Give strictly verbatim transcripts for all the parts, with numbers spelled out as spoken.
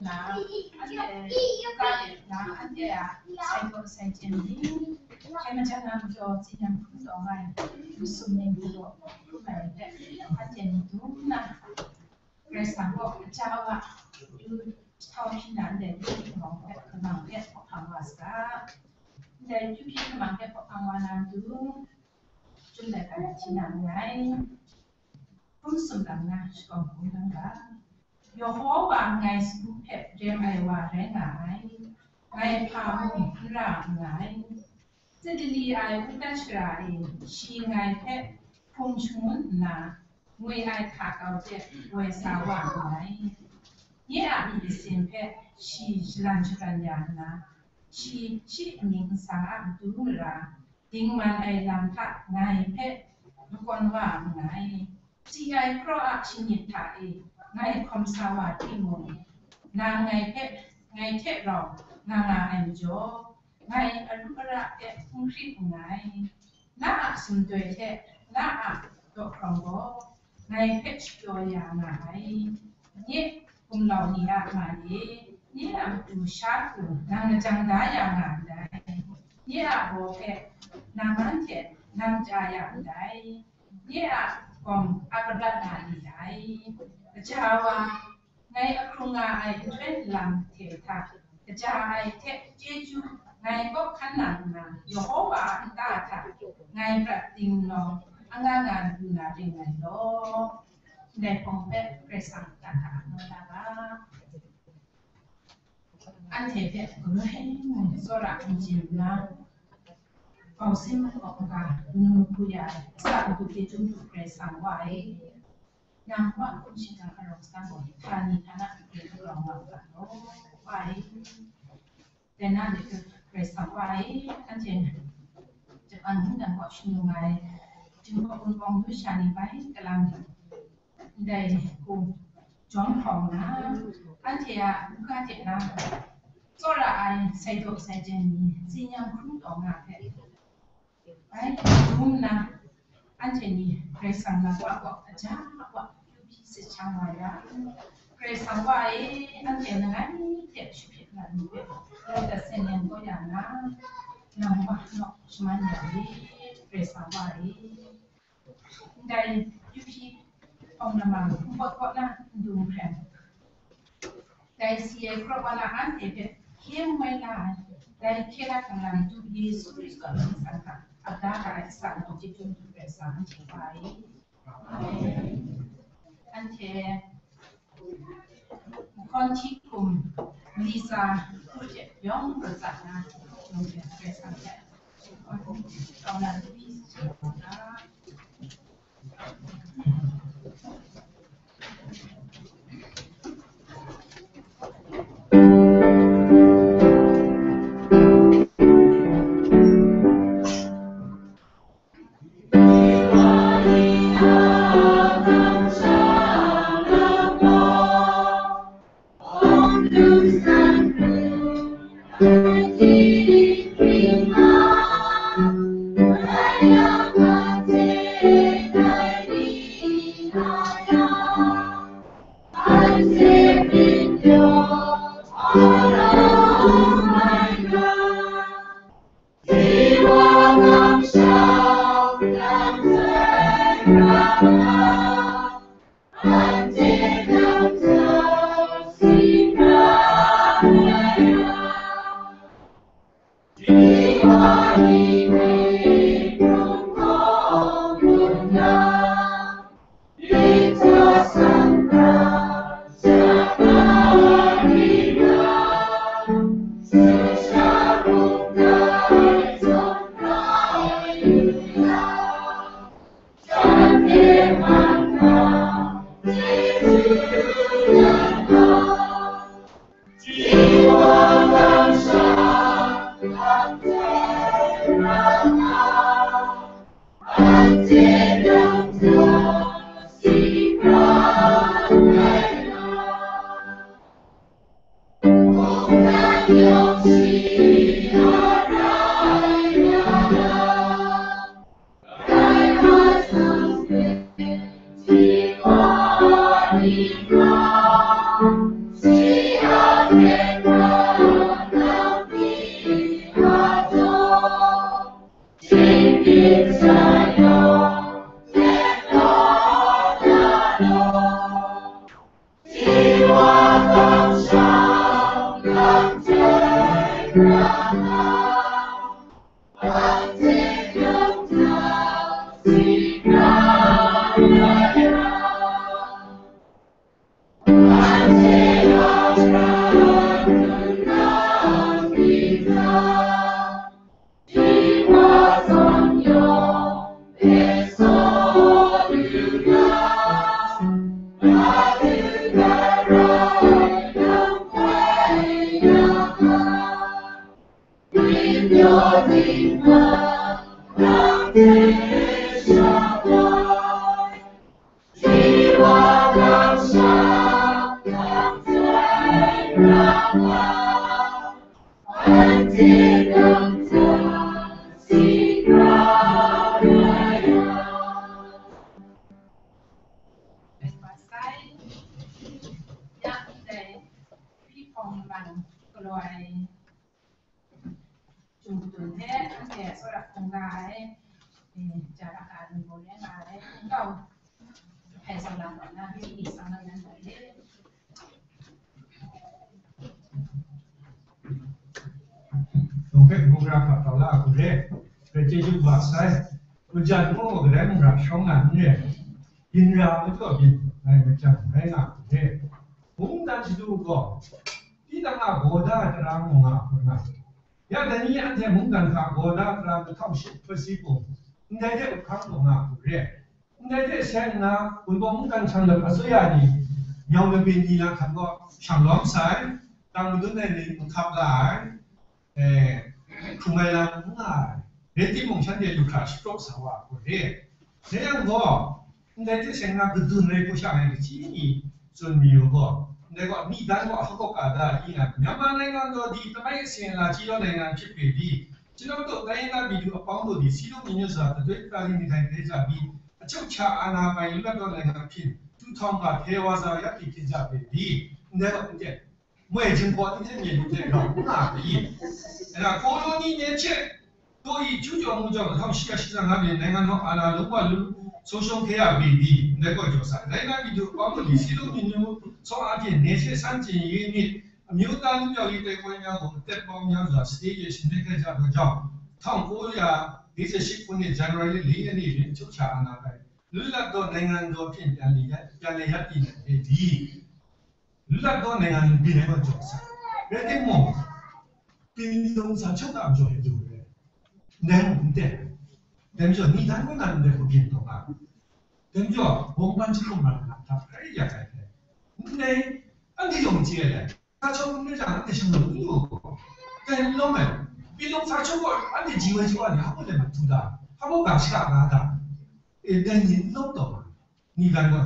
Na, anhte, na, anhte a sai daw sai chyen ni, hkye majan na majaw, tsin yan hkrum taw nga ai, masum ni majaw, hkrum ai hte, anhte ni dum nna, Karai Kasang kaw kaja wa, du htau hpyi na ndai, du hpyi hkamang hpe, hkamang hpe hkawhkam wa saga. Ndai du hpyi hkamang hpe hkawhkam wa na matu, chyum laika na hti na nngai. Hkrum sumlang na, shakawn hkrum lang ga. Yehowa ngai sagu hpe rem ai wa rai nga ai. Ngai hpa mung n ra nngai. Tsit lali ai uta shara e, shi ngai hpe hpung shangun nna, ngwi ai hta kau hte woi sa wa nngai. Nye a myit masin hpe shi shalan sharan ya nna, shi shi amying nsang a matu mara, dingman ai lam hta ngai hpe makawn wa nngai. Si ai hkraw a shinggyit hta e ngai hkawm sa wa timung, nang ngai hpe, ngai hte rau nga nga ai majaw, ngai aru ara hpe n hkrit nngai. Na a sumdoi hte na a daw hkrawng gaw ngai hpe shapyaw ya nga ai. Nye gumlau ni a nga e, nye a matu sha hku nang lajang da ya nga ndai. Nye a baw hpe nang man hte nang chya ya ndai. Nye a gawng a kabrat na li ai. Kaja wa, ngai ahkrung nga ai nhtoi nlang hte hta, kaja ai hte chyeju ngai kaw hkan nang nna, Yehowa a nta hta ngai prat ding nau, anga nga lu na ring ngai law. Ndai hpawng hpe Karai Kasang hta hta anaw da ga. Anhte hpe galoi mung tsawra n chye nna, bau sin mung awk ga, kanu hku ya ai, asak hku hte chyum hku Karai Kasang wa e. Nang wa hkum shingkang arau sa gaw, htani htana hku hkrit grau nga u ga law, wa e. Dai na de hpe Karai Kasang wa e, anhte Japan mungdan kaw shanu ai, Jinghpaw Wunpawng masha ni bai kalang ndai hku jawm hkawng nna, anhte a luka hte na tsawra ai sai daw sai chyen ni tsin yan hkrum taw nga hpe, bai hkrum nna, Anhte ni Karai Kasang lam wa kaw aja wa yu hpyi sit shang wa yang, Karai Kasang wa e, anhte langai hte shahpit nga ni hpe, ngai hta sen yang gaw ya na, nang wa naw shaman ya e, Karai Kasang wa e. Ndai yu hpyi hpawng lamang npawt kaw na ndu nhpreng. Dai si ai hkrawk wa na anhte hpe hkye n mai na ai, dai hkye na hkanglang du Yesu Hkristu a mying hta, a ga hta ai asak nau chyeju matu Karai Kasang anhte wa ai. Amen. Anhte Mahkawn hti hkum Lisa hku hte yawng latsa na, yawng hte Karai Kasang hte, kau na du hpyi sit shang wa na. Jung dun hte anhte tsawra hkungga ai, eh, ja ra ga ai ni gaw rai nga ai, hkungga hpai sau lam gaw na, hti ni sang na nan gaw re. Dawng hpe mung ra hkap tau la a hku re, grai chyeju wa sai, hku jan mung gaw kadai mung ra shawng nga n re, byin ra ai majaw byin, ngai majan rai nga a hku re, mungdan shadu gaw, tinang a gaw da tara mu nga hkrum nga, ya dai ni anhte mungdan hta gaw da tara mahtau shut hpawt si pung, ndai hte hkang taw nga hku re. Ndai hte seng nna, Wunpawng mungdan hkang lam asuya ni, yawng mabyin ni lang hkan gaw shang lawm sai, tang madun ai ni nhkap la ai, eh, hkrum ai lam n nga ai, rai timung, shanhte lu hkra shapraw sa wa hku re. Dai yang gaw, ndai hte seng nna kadun ai hku sha ai kaji ni tsun mayu gaw, ndai gaw, myi dan gaw hkawk ka da i nga, Myanmar နိုင်ငံတော်သည် သမိုင်းအစဉ်အလာကြီးသောနိုင်ငံဖြစ်ပေသည်, ကျွန်တော်တို့တိုင်းရင်းသားပြည်သူအပေါင်းတို့သည် စည်းလုံးညီညွတ်စွာ တသွေးတသားတည်းနေထိုင်ခဲ့ကြပြီး အချုပ်အခြာအာဏာပိုင်လွတ်လပ်သောနိုင်ငံအဖြစ် ထူထောင်ကာ ထဲဝါစွာရပ်တည်ခဲ့ကြပေသည်။ နည်းတော့ မွဲ့ခြင်းပေါ်သည့်မျက်နှာပြင်တော့ငါတည်း။ အဲ့ဒါကိုလိုနီနယ်ချဲ့တို့၏ကျူးကျော်မှုကြောင့် အထောင်ရှစ်ရာရှစ်ဆယ့်ငါးတွင်နိုင်ငံတော်အာဏာလုံးဝဆုံးရှုံးခဲ့ရပေသည်။ လက်တော့ကျော်စာတိုင်းသားပြည်သူအပေါင်းတို့သည် စည်းလုံးညီညွတ်သောအားဖြင့် နယ်ချဲ့ဆန့်ကျင်ရေးနှင့် အမျိုးသားလွတ်မြောက်ရေးတိုက်ပွဲများကို အသက်ပေါင်းများစွာ စတေးရဆင်နွှဲခဲ့ကြသောကြောင့် ထောင်ကိုးရာလေးဆယ့်ရှစ်ခုနှစ် ဇန်နဝါရီလ လေးရက်နေ့တွင် အချုပ်အခြာအာဏာပိုင်လွတ်လပ်သောနိုင်ငံတော်ဖြင့် ပြန်လည်ရပြန်လည်ရပ်တည်နိုင်ခဲ့သည်။ လွတ်လပ်သောနိုင်ငံပြည်နယ်မှာကျော်စံ။ ဘယ်တင်မော်ပင်လုံစာချုပ်ကအကျော်ရဲ့လူပဲ။ နန်းကိုတက်တယ်။ ဒါမျိုးဆို နေတိုင်းကလည်းလည်းကိုပြင်တော့ပါ။ ဒါမျိုးဆို ဘုံပန်းချစ်ကိုမှန်တာဒါခရီးရခိုင်တယ်။ နည်းအဲ့ဒီယုံကြည်ရတယ်။ စာချုပ်နဲ့ကြာတဲ့ရှင်တို့ကိုတဲလုံးမယ်။ ပြီးတော့စာချုပ်ကအန်တီကြီးဝဲကြီးကလည်းဟာဖို့လည်းမထူတာ။ ဟာဖို့ကရှိတာကဒါ။ အဲ့ဒါညင်လို့တော့ပါ။ နေတိုင်းကလည်း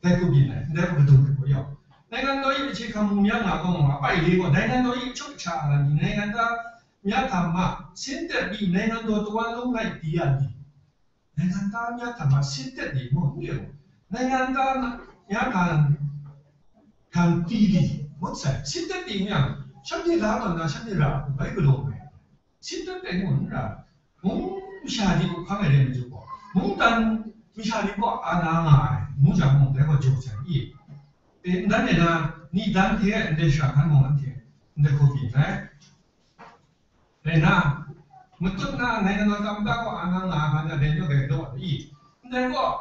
တဲကိုပြင်တယ်။ တဲကိုတူတယ်ကိုရောက်။ နိုင်ငံတော်၏အခြေခံမူများမှာကောင်းမှာအပိုက်လေးပေါ့။ နိုင်ငံတော်၏အချုပ်အခြာအာဏာဒီနိုင်ငံသားများထံမှဆင်းသက်ပြီးနိုင်ငံတော်တစ်ဝန်းလုံး၌တည်ရသည်။ နိုင်ငံသားများထံမှဆင်းသက်သည်မဟုတ်ဘူးလေ။ နိုင်ငံသားများထံ ထံတည်သည်မဟုတ်ဆန်ဆင်းသက်သည်များရှမ်းပြည်လာတော့နာရှမ်းပြည်လာဘယ်ကလို့ပဲဆင်းသက်တယ်မဟုတ်လား။ မုန်းရှာဒီကိုဖမ်းရတယ်မကြဘူး။ မုန်းတန်မရှာဒီကိုအာနာငါမုန်းကြမုန်းတယ်ကိုကြုံစံ။ အေး တန်နဲ့နာနီတန်ထဲအန်ဒရှာခံမောင်အန်ထဲအန်ဒကိုပြီဟဲ ရယ်နာ မတုတ်နာနိုင်ငံတော်သမ္မတကိုအာဏာငါးပါးနဲ့လည်းညွှန်ခဲ့တော့သည်။ ဒါတော့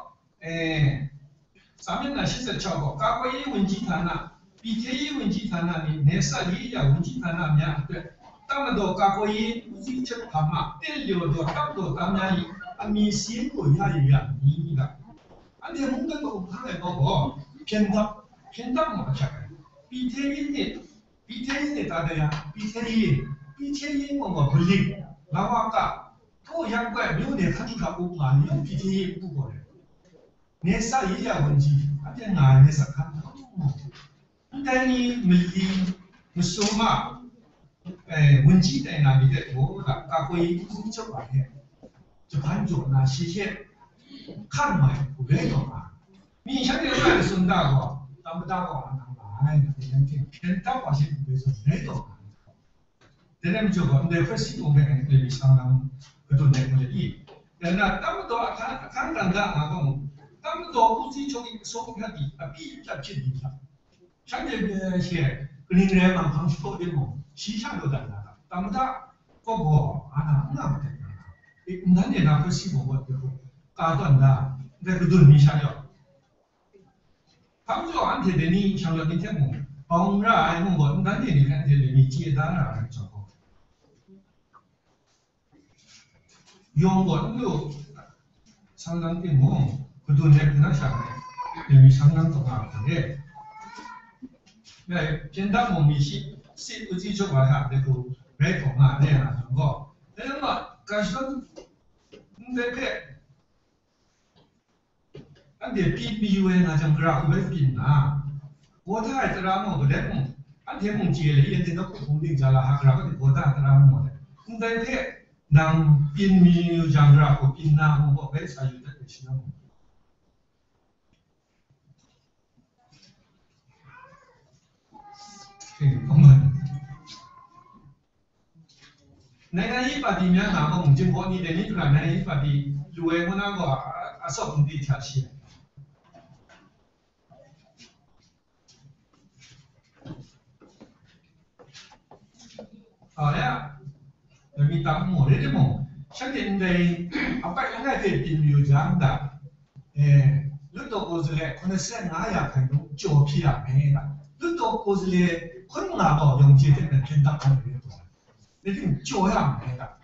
အဲစာမျက်နှာရှစ်ဆယ့်ခြောက်ပေါ့။ ကာကွယ်ရေးဝန်ကြီးဌာန၊ ပြည်ထဲရေးဝန်ကြီးဌာနနှင့်နယ်စပ်ရေးရာဝန်ကြီးဌာနများအတွက်တပ်မတော်ကာကွယ်ရေးဦးစီးချုပ်ထံမှတင့်လျော်သောတပ်မတော်သားများ၏အမည်စာရင်းကိုရယူရမည်။ ဒါအဲ့ဒီမုန်းတဲ့ကိုဖမ်းလိုက်တော့ဖြေတပ်ဖြေတပ်မှာချက်ပြည်ထဲရေးနှင့် ပြည်ထဲရေးနဲ့တာတရားပြည်ထဲရေးပြည်ထဲရေးပေါ်မှာဗလိလာဝကထို့ရပ်ကွက်မြို့နယ်ခတ်ထုတာဥပမာမျိုးပြည်ထဲရေးဥပဒေနယ်စပ်ရေးရာဝန်ကြီးအပြင်ငါနယ်စပ်ခတ်ထုတာတိုင်းမလီမစိုးမအဲဝန်ကြီးတိုင်တာနေတဲ့ကိုကကာကွယ်ရေးဦးစီးချုပ်ပါနဲ့ဂျပန်ကျော်နာရှေ့ချက်ခတ်မှန်ကိုလဲတော့မှာ မင်းရှမ်းပြည်ကစွန်တာကောတမ္ပတာကောအနာပါဟဲ့ဒီနေ့တင်တင်တော့ပါရှိတယ်ဆိုလဲတော့တယ်လည်းမကြတော့ဘူး first ပုံပဲနဲ့ပြည်ဆောင်တာကတူနေကိုလေဒီနေ့တမ္ပတော်အခန်းအခန်းကဏ္ဍအားလုံးတမ္ပတော်ဦးစီးချုပ်၏အဆုံးအဖြတ်သည်အပြည့်အပြတ်ဖြစ်သည်။ ရှမ်းပြည်ရှေ့ကရင်နယ်မှာဖောင်ချိုးတဲ့ပုံရှိချလို့တန်တာတမ္ပတာကောကောအာနာငါမတဲ့တာဒီအနန်းနေတာ first ပုံပဲဒီကားတန်တာတဲ့ကတူနေရှာရော ဖမ်းကြော်အန်ထေဒနီရှောင်လီထက်မူပေါင်ရအိုင်မူဘော်တန်ထေဒနီခန်ထေဒနီခြေသားရအိုင်ကြောင့်ယုံဘော်လို့ဆန်းလန်းတင်မူကဒုနဲ့ကနရှာနဲ့ဒနီဆန်းလန်းတော့ပါတယ်။နဲ့ပြင်သားမူမရှိစစ်ဦးစီးချုပ်ပါဟာဒီကိုရဲခေါ်မှနဲ့ဟာတော့ဒါမှကရှန်တဲ့ဖက် အန်ဒီပီပီဝဲနာချံဂရၢၢ်ဝဲပီနာဝေါ်ထၢႆတရၢမော်ပဒဲမုံအန်ဒီမုံကီလေယန်ဒီနခုံဒီကလာဟဂရၢၢ်ဝဲဝေါ်ထၢႆတရၢမော်လေအန်ဒီဖဲနံပီမီယံဂရၢၢ်ကိုပီနာမုံဘောပဲစာယူတတ်တယ်ရှင်။ နိုင်ငံရေးပါတီများမှာမဟုတ်ဘူးကျင်ပေါ်နေတဲ့နေ့ကနိုင်ငံရေးပါတီလူဝဲမနာကအဆော့အုံတေချာရှိတယ်။ အော်ရမီတာမော်ရတဲ့မော်ရှက်တဲ့အပိုက်အငဲ့တဲ့တင်မျိုးကြမ်းတာအဲလွတ်တော်ကိုယ်စားလှယ်85ရာခိုင်နှုန်းကျော်ဖြစ်ရမယ်လားလွတ်တော်ကိုယ်စားလှယ်ခုနစ်ရာတော့ယုံကြည်တဲ့နဲ့ထင်တတ်တယ်လို့ပြောတယ် လက်တွေ့ကြော်ရမယ်လား။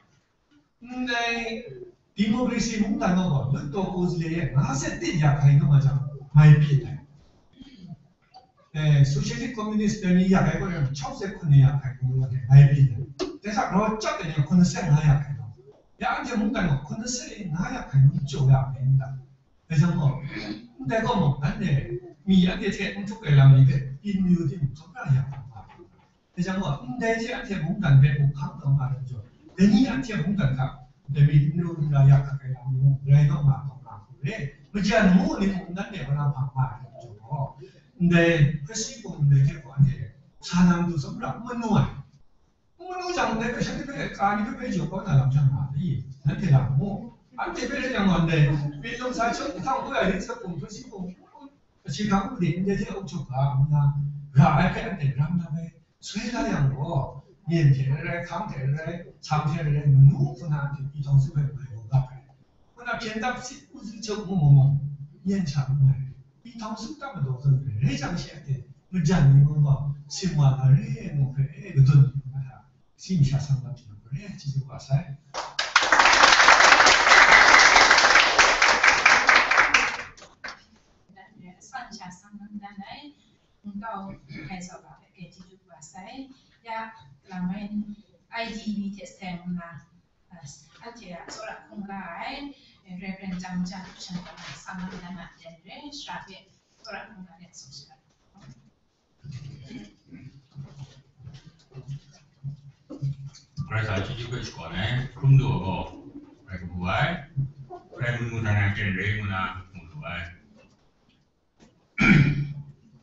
ဒီမိုကရေစီမူတန်တော့လွတ်တော်ကိုယ်စားလှယ်ရဲ့51ရာခိုင်နှုန်းမှာကြောင့်မိုင်ဖြစ်တယ်။ အဲ socialist communist တနည်းရခိုင်ကို69ရာခိုင်နှုန်းနဲ့မိုင်ဖြစ်တယ်။ဒါကြောင့်တော့ကြောက်တယ်85ရာခိုင်နှုန်း။ရအကြမူတန်တော့85ရာခိုင်နှုန်းကြော်ရမယ်လား။ဒါကြောင့်တော့တဲ့ကောမန်နဲ့မိရတဲ့ထဲအထုပ်ပဲလာမိတဲ့ဒီမျိုးတွေထောက်ရရပါပါ။ဒါကြောင့်တော့အန်တဲကြီးအထက်ဘုံတန်ပဲကိုခပ်တော့မှတော့ Dai ni anhte mungdan hta, dai mi n ru n ra ya hkak ai lam ni mung, rai naw nga hkawm nga hku re. Majan ngu ni mung, nanhte wa na hpang nga ai hte mung gaw, ndai hprasi hpung ndai hte gaw anhte sa na matu tsawm ra n manu ai. N manu jang, ndai hpe shanhte hpe ka ni hpe bai jaw kau na lam sha nga ai, nanhte lam mu. Anhte hpe rai yang gaw, ndai pyi lung sa chyawm hpang hkoi ai, lit sa hpung, hprasi hpung, ahkying hpang hpung de, ndai hte auk jaw ga nna ra ai hpe anhte ram na bai. Soi la yang gaw, myen hte rai rai, hkang hte rai rai, hkam hte rai rai, manu hku na anhte pyi htawng su hpe mai gaw gap ai. Hku na hpyen dap sit u zu chok mu mu mu, myen sha mu ai. Pyi htawng su tap madaw zawn rai rai jang she a hte, majan ni mung gaw, sim wa na re ngu hpe, e, kadun lu na hta, si masha sang lam hte lu re, chyeju kaba sai. San sha sang lam dan ai, nkau hkai zaw ga hpe, chyeju kaba sai. Ya, lang ai, I D V hte seng nna, anhte a tsawra hkungga ai, Reverend Jang Jan Shan Tang a sang lam dan a jan re, shara hpe tsawra hkungga de tsun shaga. Karai sa chyeju hpe shakawn ai, hkrum du ai gaw, grai kabu ai, grai mung mung dan ai jan re ngu na mu lu ai.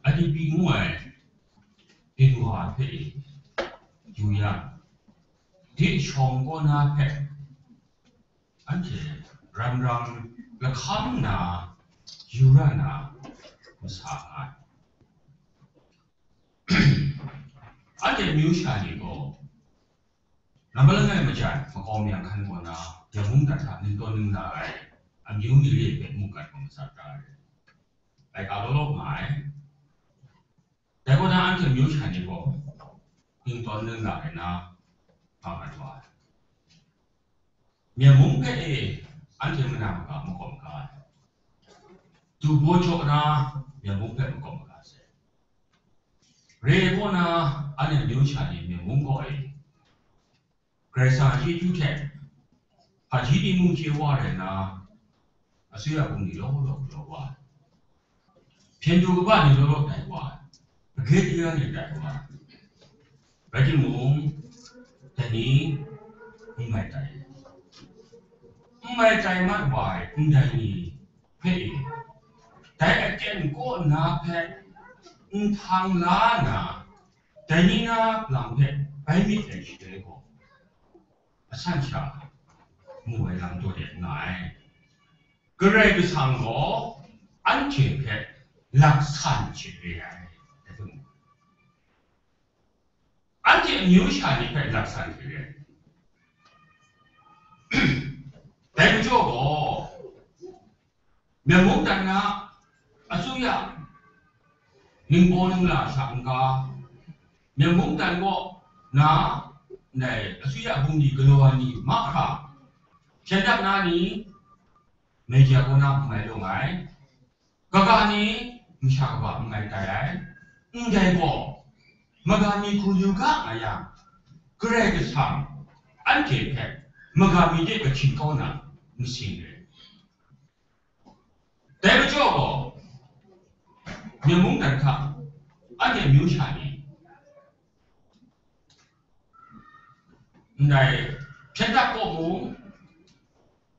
Adipi ngu ai, Hpyen wa hpe yu yang, de shawng kaw na hpe, anhte ram ram lahkam nna yu ra na masa nga ai. Anhte amyu sha ni gaw, nambat langai majan makau myan hkan kaw na, ya mungdan hta ning tawn ning la ai amyu ni re hpe mungkan hkawm matsat ra ai. Laika law law nga ai. Dai kaw na anhte amyu sha ni gaw, ning tawn ning la ai na, nga mat wa ai. Myen mung hpe e, anhte mana maga makawm ga ai. Du baw jaw na, myen mung hpe makawm ga sai. Re ai kaw na, anhte amyu sha ni myen mung gaw e, Karai Kasang a chyeju hte, hpaji ni mung chye wa rai nna, asuya bungli law law galaw wa ai. Hpyen du kaba ni law law tai wa ai. Gade kaya ni tai wa ai. Rai timung, dai ni n mai tai. N mai tai mat wa ai ndai ni hpe e, dai aten kaw na hpe n htang la na, dai ni na lam hpe bai myit ai shaloi gaw, asan sha mu ai lam taw de nga ai. Karai Kasang gaw anhte hpe laksan hte re ai, anhte amyu sha ni hpe laksan hte re ai. Dai majaw gaw, Myen mungdan na asuya ningbaw ningla sha n-ga, myen mungdan kaw na ndai asuya bungli galaw ai ni mahkra, hpyen dap na ni, media kaw na n mai lung ai, kaga ni masha kaba n mai tai ai, ndai gaw, magami hku yu ga nga yang, Karai Kasang anhte hpe magami de kahkying kau na masing re. Dai majaw gaw, myen mungdan hta anhte amyu sha ni, ndai hpyen dap kaw mung,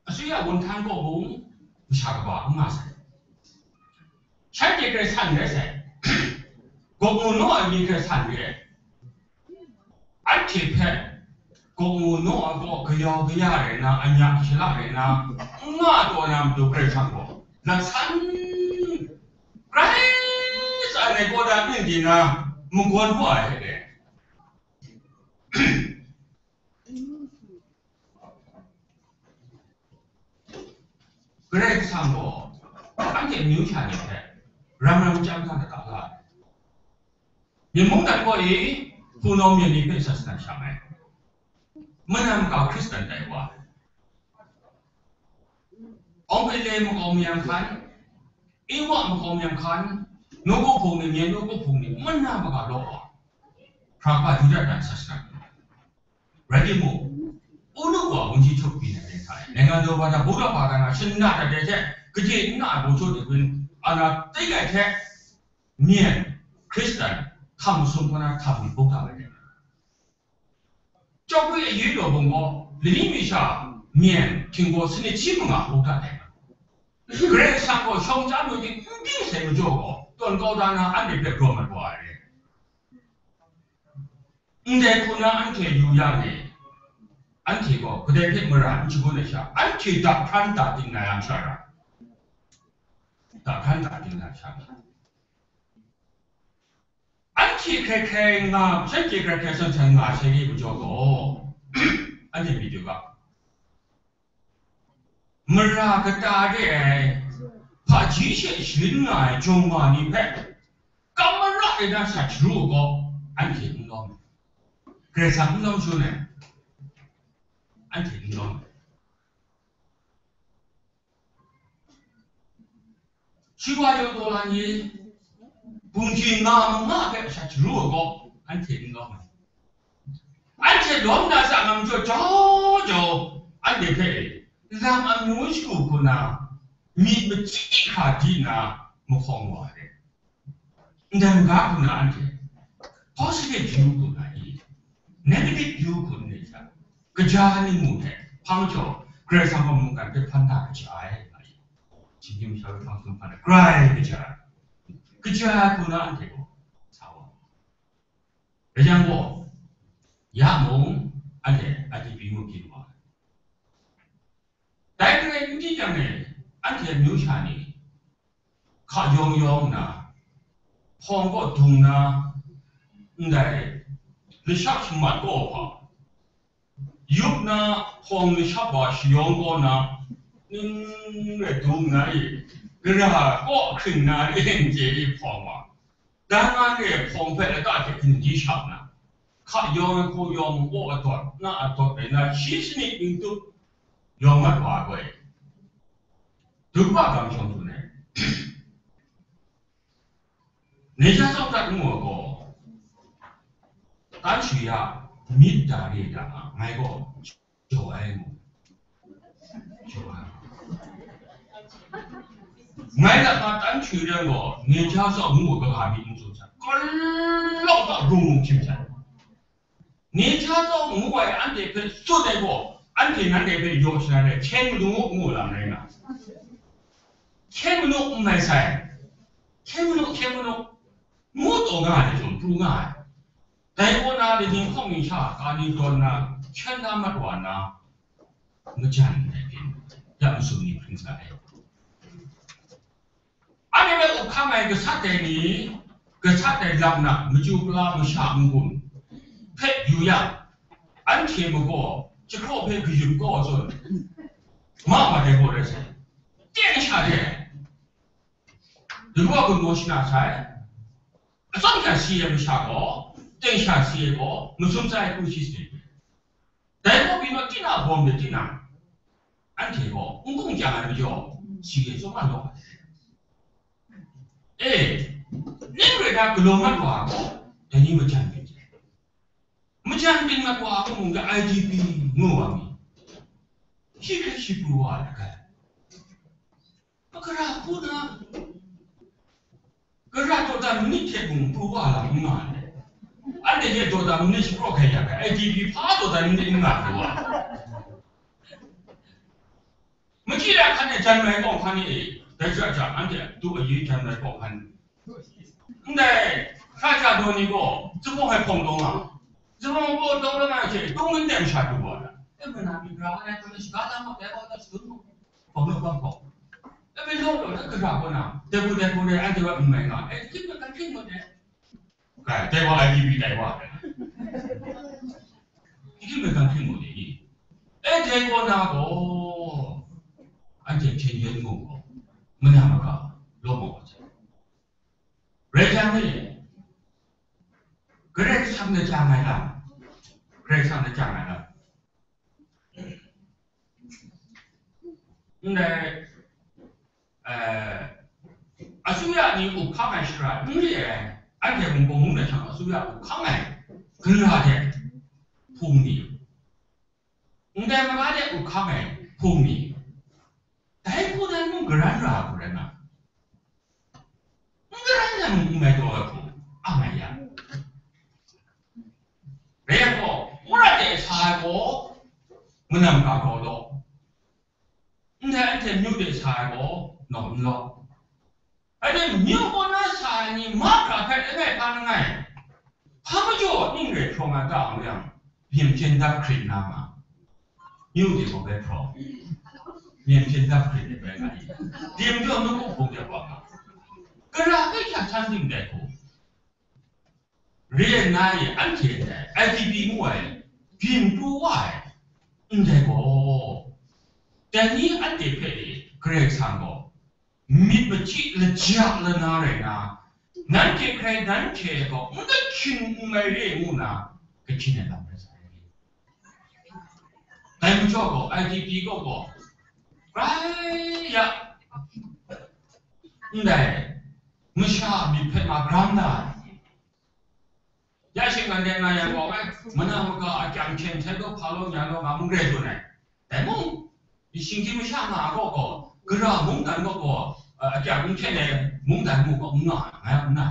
asuya wunhtan kaw mung, masha kaba n nga sai. Shanhte Karai Kasang rai sai. Gaw mu naw ai mi Karai Kasang re ai. Anhte hpe gaw mu naw ai kaw gayau gaya rai na, anya shara rai na, n nga taw na matu Karai Kasang gaw, laksan grai tsan ai kaw dan ning di na, magawn wa ai hte, Karai Kasang gaw anhte amyu sha ni hpe ram ram chyam hta lata la ai. Myen mungdan kaw e, hpunau myen ni hpe sat sadan shang ai. Mana makau Hkristan tai wa ai. Awng Pele makau myan hkan, Ewa makau myan hkan, nawku hpung ni, myen nawku hpung ni, mana makau law wa, hpra kaba du dat dan sat sadan. Rai timung, Unu wa wunji htuk byin ai hta e, နိုင်ငံတော်ဘာသာ၊ ဗုဒ္ဓဘာသာ na shana dat ai hte, kaji n na ai baw jaw de kun, ana tai ai hte, myen, Hkristan, htam masum kaw na htam ni buk da ai hte. Chyawm hkri ayu law bung gaw, lani mi sha myen htinggaw sanit shi manga hkau dat ai. Karai Kasang gaw shawng chyam lu ting n ting sai majaw gaw, tawn kau da na anhte hpe rawt mat wa ai. Ndai hku na anhte yu yang e, anhte gaw kadai hpe mara n shangun ai sha, anhte daphran da ting na yang sha ra, daphran da ting na sha ra, anhte hkrai hkrai nga, shanhte hkrai hkrai san san nga sai re majaw gaw, anhte myit yu ga. Mara kata re ai, hpaji she sharin nga ai jawng wa ni hpe, kam mara e na shat sharu u gaw, anhte n lawm ai. Karai Kasang n lawm shangun ai, anhte n lawm ai. Shi wa yawng taw la ni, bungji nga mama hpe shat sharu ai gaw, anhte n lawm ai. Anhte lawm na sa ngam jaw jau jau, anhte hpe lam amyu shagu hku na, myit machyi hkra di na, mahkawng wa ai. Ndai maga hku na anhte positive view hku na i, negative view hku n rai sha, kaja ni mu hte hpang jaw, Karai Kasang gaw mungkan hpe hpan da kaja ai, nga i. Shinggyim masha hpang sum hpan da grai kaja ai. Kaja ai hku na anhte gaw sa wa. Rai yang gaw, ya mung, anhte I D P ngu byin wa ai. Dai hpe rai n di yang e, anhte amyu sha ni hka yawng yawng nna, hpawng kaw dung nna, ndai lashak shamat kaw hpa, yup na hpawng lashap wa shayawng kaw na, ning rai dung nna e, gara kaw hkring na re n chye i hpawng wa, dan nga re hpawng hpe lata hte hkring di shap na, hka yawng ai hku yawng kaw adawt na adawt rai na, shi sanit ning tup yawng mat wa ai gaw e. Dum wa gam shawng tsun ai. Nai sha tsawm dat ngu ai gaw, tan shu ya, myit da re da nga, ngai gaw jaw ai ngu. Jaw ai. Ngai lap na tan shu rai gaw, nai sha tsawm ngu ai ga myit n tsun sha, kalawng ta rung rung hkying sha. Nai sha tsawm ngu ai anhte hpe tsun ai gaw, anhte nanhte hpe yaw shanan ai, hkyen manu ngu lam rai nga. Hkyen manu n mai sai. Hkyen manu, hkyen manu. Ngu taw nga ai jawng pru nga ai. Dai kaw na, lani hkawng ning sha, ka ni dawn na, hkyen na mat wa na, majan ai byin, ya masum ni hpring sa ai. Anhte hpe up hkang ai gasat dai ni, gasat dai lam na, machyu pala masha n-gun hpe yu yang, anhte magaw jahkraw hpe kayun kaw tsun, ma ma dai gaw rai sai, teng sha de, dingwa gun gaw shana sai, atsawm hkyan si ai masha gaw, teng sha si ai gaw, masum sai hku shi sai. Dai gaw pyi naw, tinang bawm de tinang, anhte gaw n kung kyang ai majaw, si e tsawm nga law ai. E, ning rai na, galaw mat wa gaw, dai ni majan byin ai. Majan byin mat wa gaw mung, I D P ngu wa mi, shi hkrai shi pru wa ai lagai. Gara hku na, gara dawdan manit hte mung pru wa lam n nga ai. Anhte hte dawdan manit shapraw hkai ya hkai, I D P hpa dawdan manit n nga pru wa. Machyi da hkan e jan mai kaw hkan ni e, dai hta jang, anhte a du ayi jan mai kaw hkan. Ndai, hkra ja daw ni gaw, zubung hkai hpawng dawng nga, zubung gaw dawng la na hte, dawng nin teng sha du wa ai. E, mena mi gara ai, hpawng shaga lam gaw, dai gaw, dai shadun gaw. Hpawng law hpawng hpawng. E, mi law law na, gara gaw na, dai gaw, dai gaw, dai, anhte wa n mai nga, e, hkying mat hkan hkying mat ai. Kai, dai wa, I D P dai wa. Hkying mat hkan hkying mat ai. E, dai gaw na gaw, anhte hpyen yen gaw gaw, mana maka, law maw wa ai. Rai jang ni, Karai Kasang na chyang ai lam, Karai Kasang na chyang ai lam. Ndai, eh, asuya ni up hkang ai shara n re ai, anhte Hkungpawng ngu na hkyang asuya up hkang ai, gara de, hpung ni. Ndai mara de up hkang ai hpung ni, dai hku dan mung garan ra hku rai nga, n garan yang n mai taw ai hku, a mai ya. Rai yang gaw, wora de sa ai gaw, Manam ga gaw law. Ndai anhte myu de sa ai gaw, naw n law. Anhte myu gaw na sa ai ni mahkra hpe langai hpa langai. Hpa majaw ning rai hprawng ai ta mu yang, byin hpyen dap hkrit na ma. Myu de gaw bai hprawng. Byin hpyen dap hkrit de bai nga i. Byin jaw nu hpung de wa nga. Gara hpe hkya htan ding dai hku. Re ai na e, anhte ndai I D P ngu ai, byin pru wa ai, ndai gaw, dai ni anhte hpe e Karai Kasang gaw, myit machyi laja lana rai na, nanhte hkrai nanhte gaw n kahkyin n mai re ngu na, kahkyin ai lam rai sa ai. Dai majaw gaw, I D P gaw gaw, grai ya, ndai, masha myit hpe ma gram da ai. Ya shing anhte nga yang gaw, ai, mana maka a kyang hten hten law, hpa law, nya law, nga mung rai dun ai. Dai mung, shinggyim masha nga a gaw gaw, gara mungdan gaw gaw, a, a kyang n hten ai mungdan mu gaw n nga ai, nga ya n na.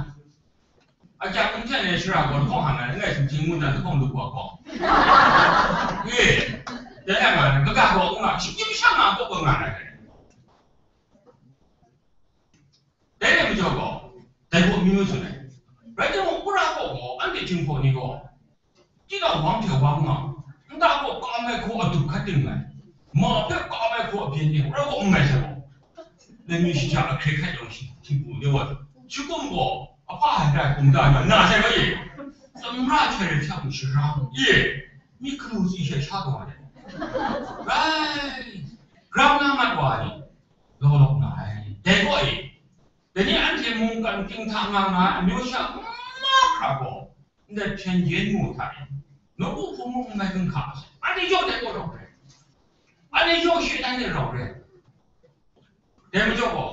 A kyang n hten ai shara gaw lahkawng hang ai, langai sumhting mungdan lahkawng lu gaw gaw. Ye, dai ya nga ai, kaga gaw n nga, shinggyim masha nga a gaw gaw nga ai. Dai rai majaw gaw, dai gaw amyu tsun ai. Rai timung, wora kaw gaw, anhte Jinghpaw ni gaw, tinang wang hte wang nga, nta gaw kam ai hku adup hkat ting ai, ma hpe kam ai hku abyen ting, wora kaw n mai sai gaw, nang mi shaja ahkre hkat yawng shi, htingbu de wa, shi kum gaw, ahpa hkrai hkum da na, na sai bai, tsamra hkrai rai hta mung sharang, ye, mi hkanu tsi hkrai sha kau ai. Rai, grau na mat wa ai ni, law law nga ai. Dai gaw e, dai ni anhte mungkan ting hta nga nga ai amyu sha mahkra gaw, ndai hpyen yen mu hta e, nawku hpung mung n mai gun hka, anhte yawng dai gaw rau re, anhte yawng shaitan de rau re. Dai majaw gaw,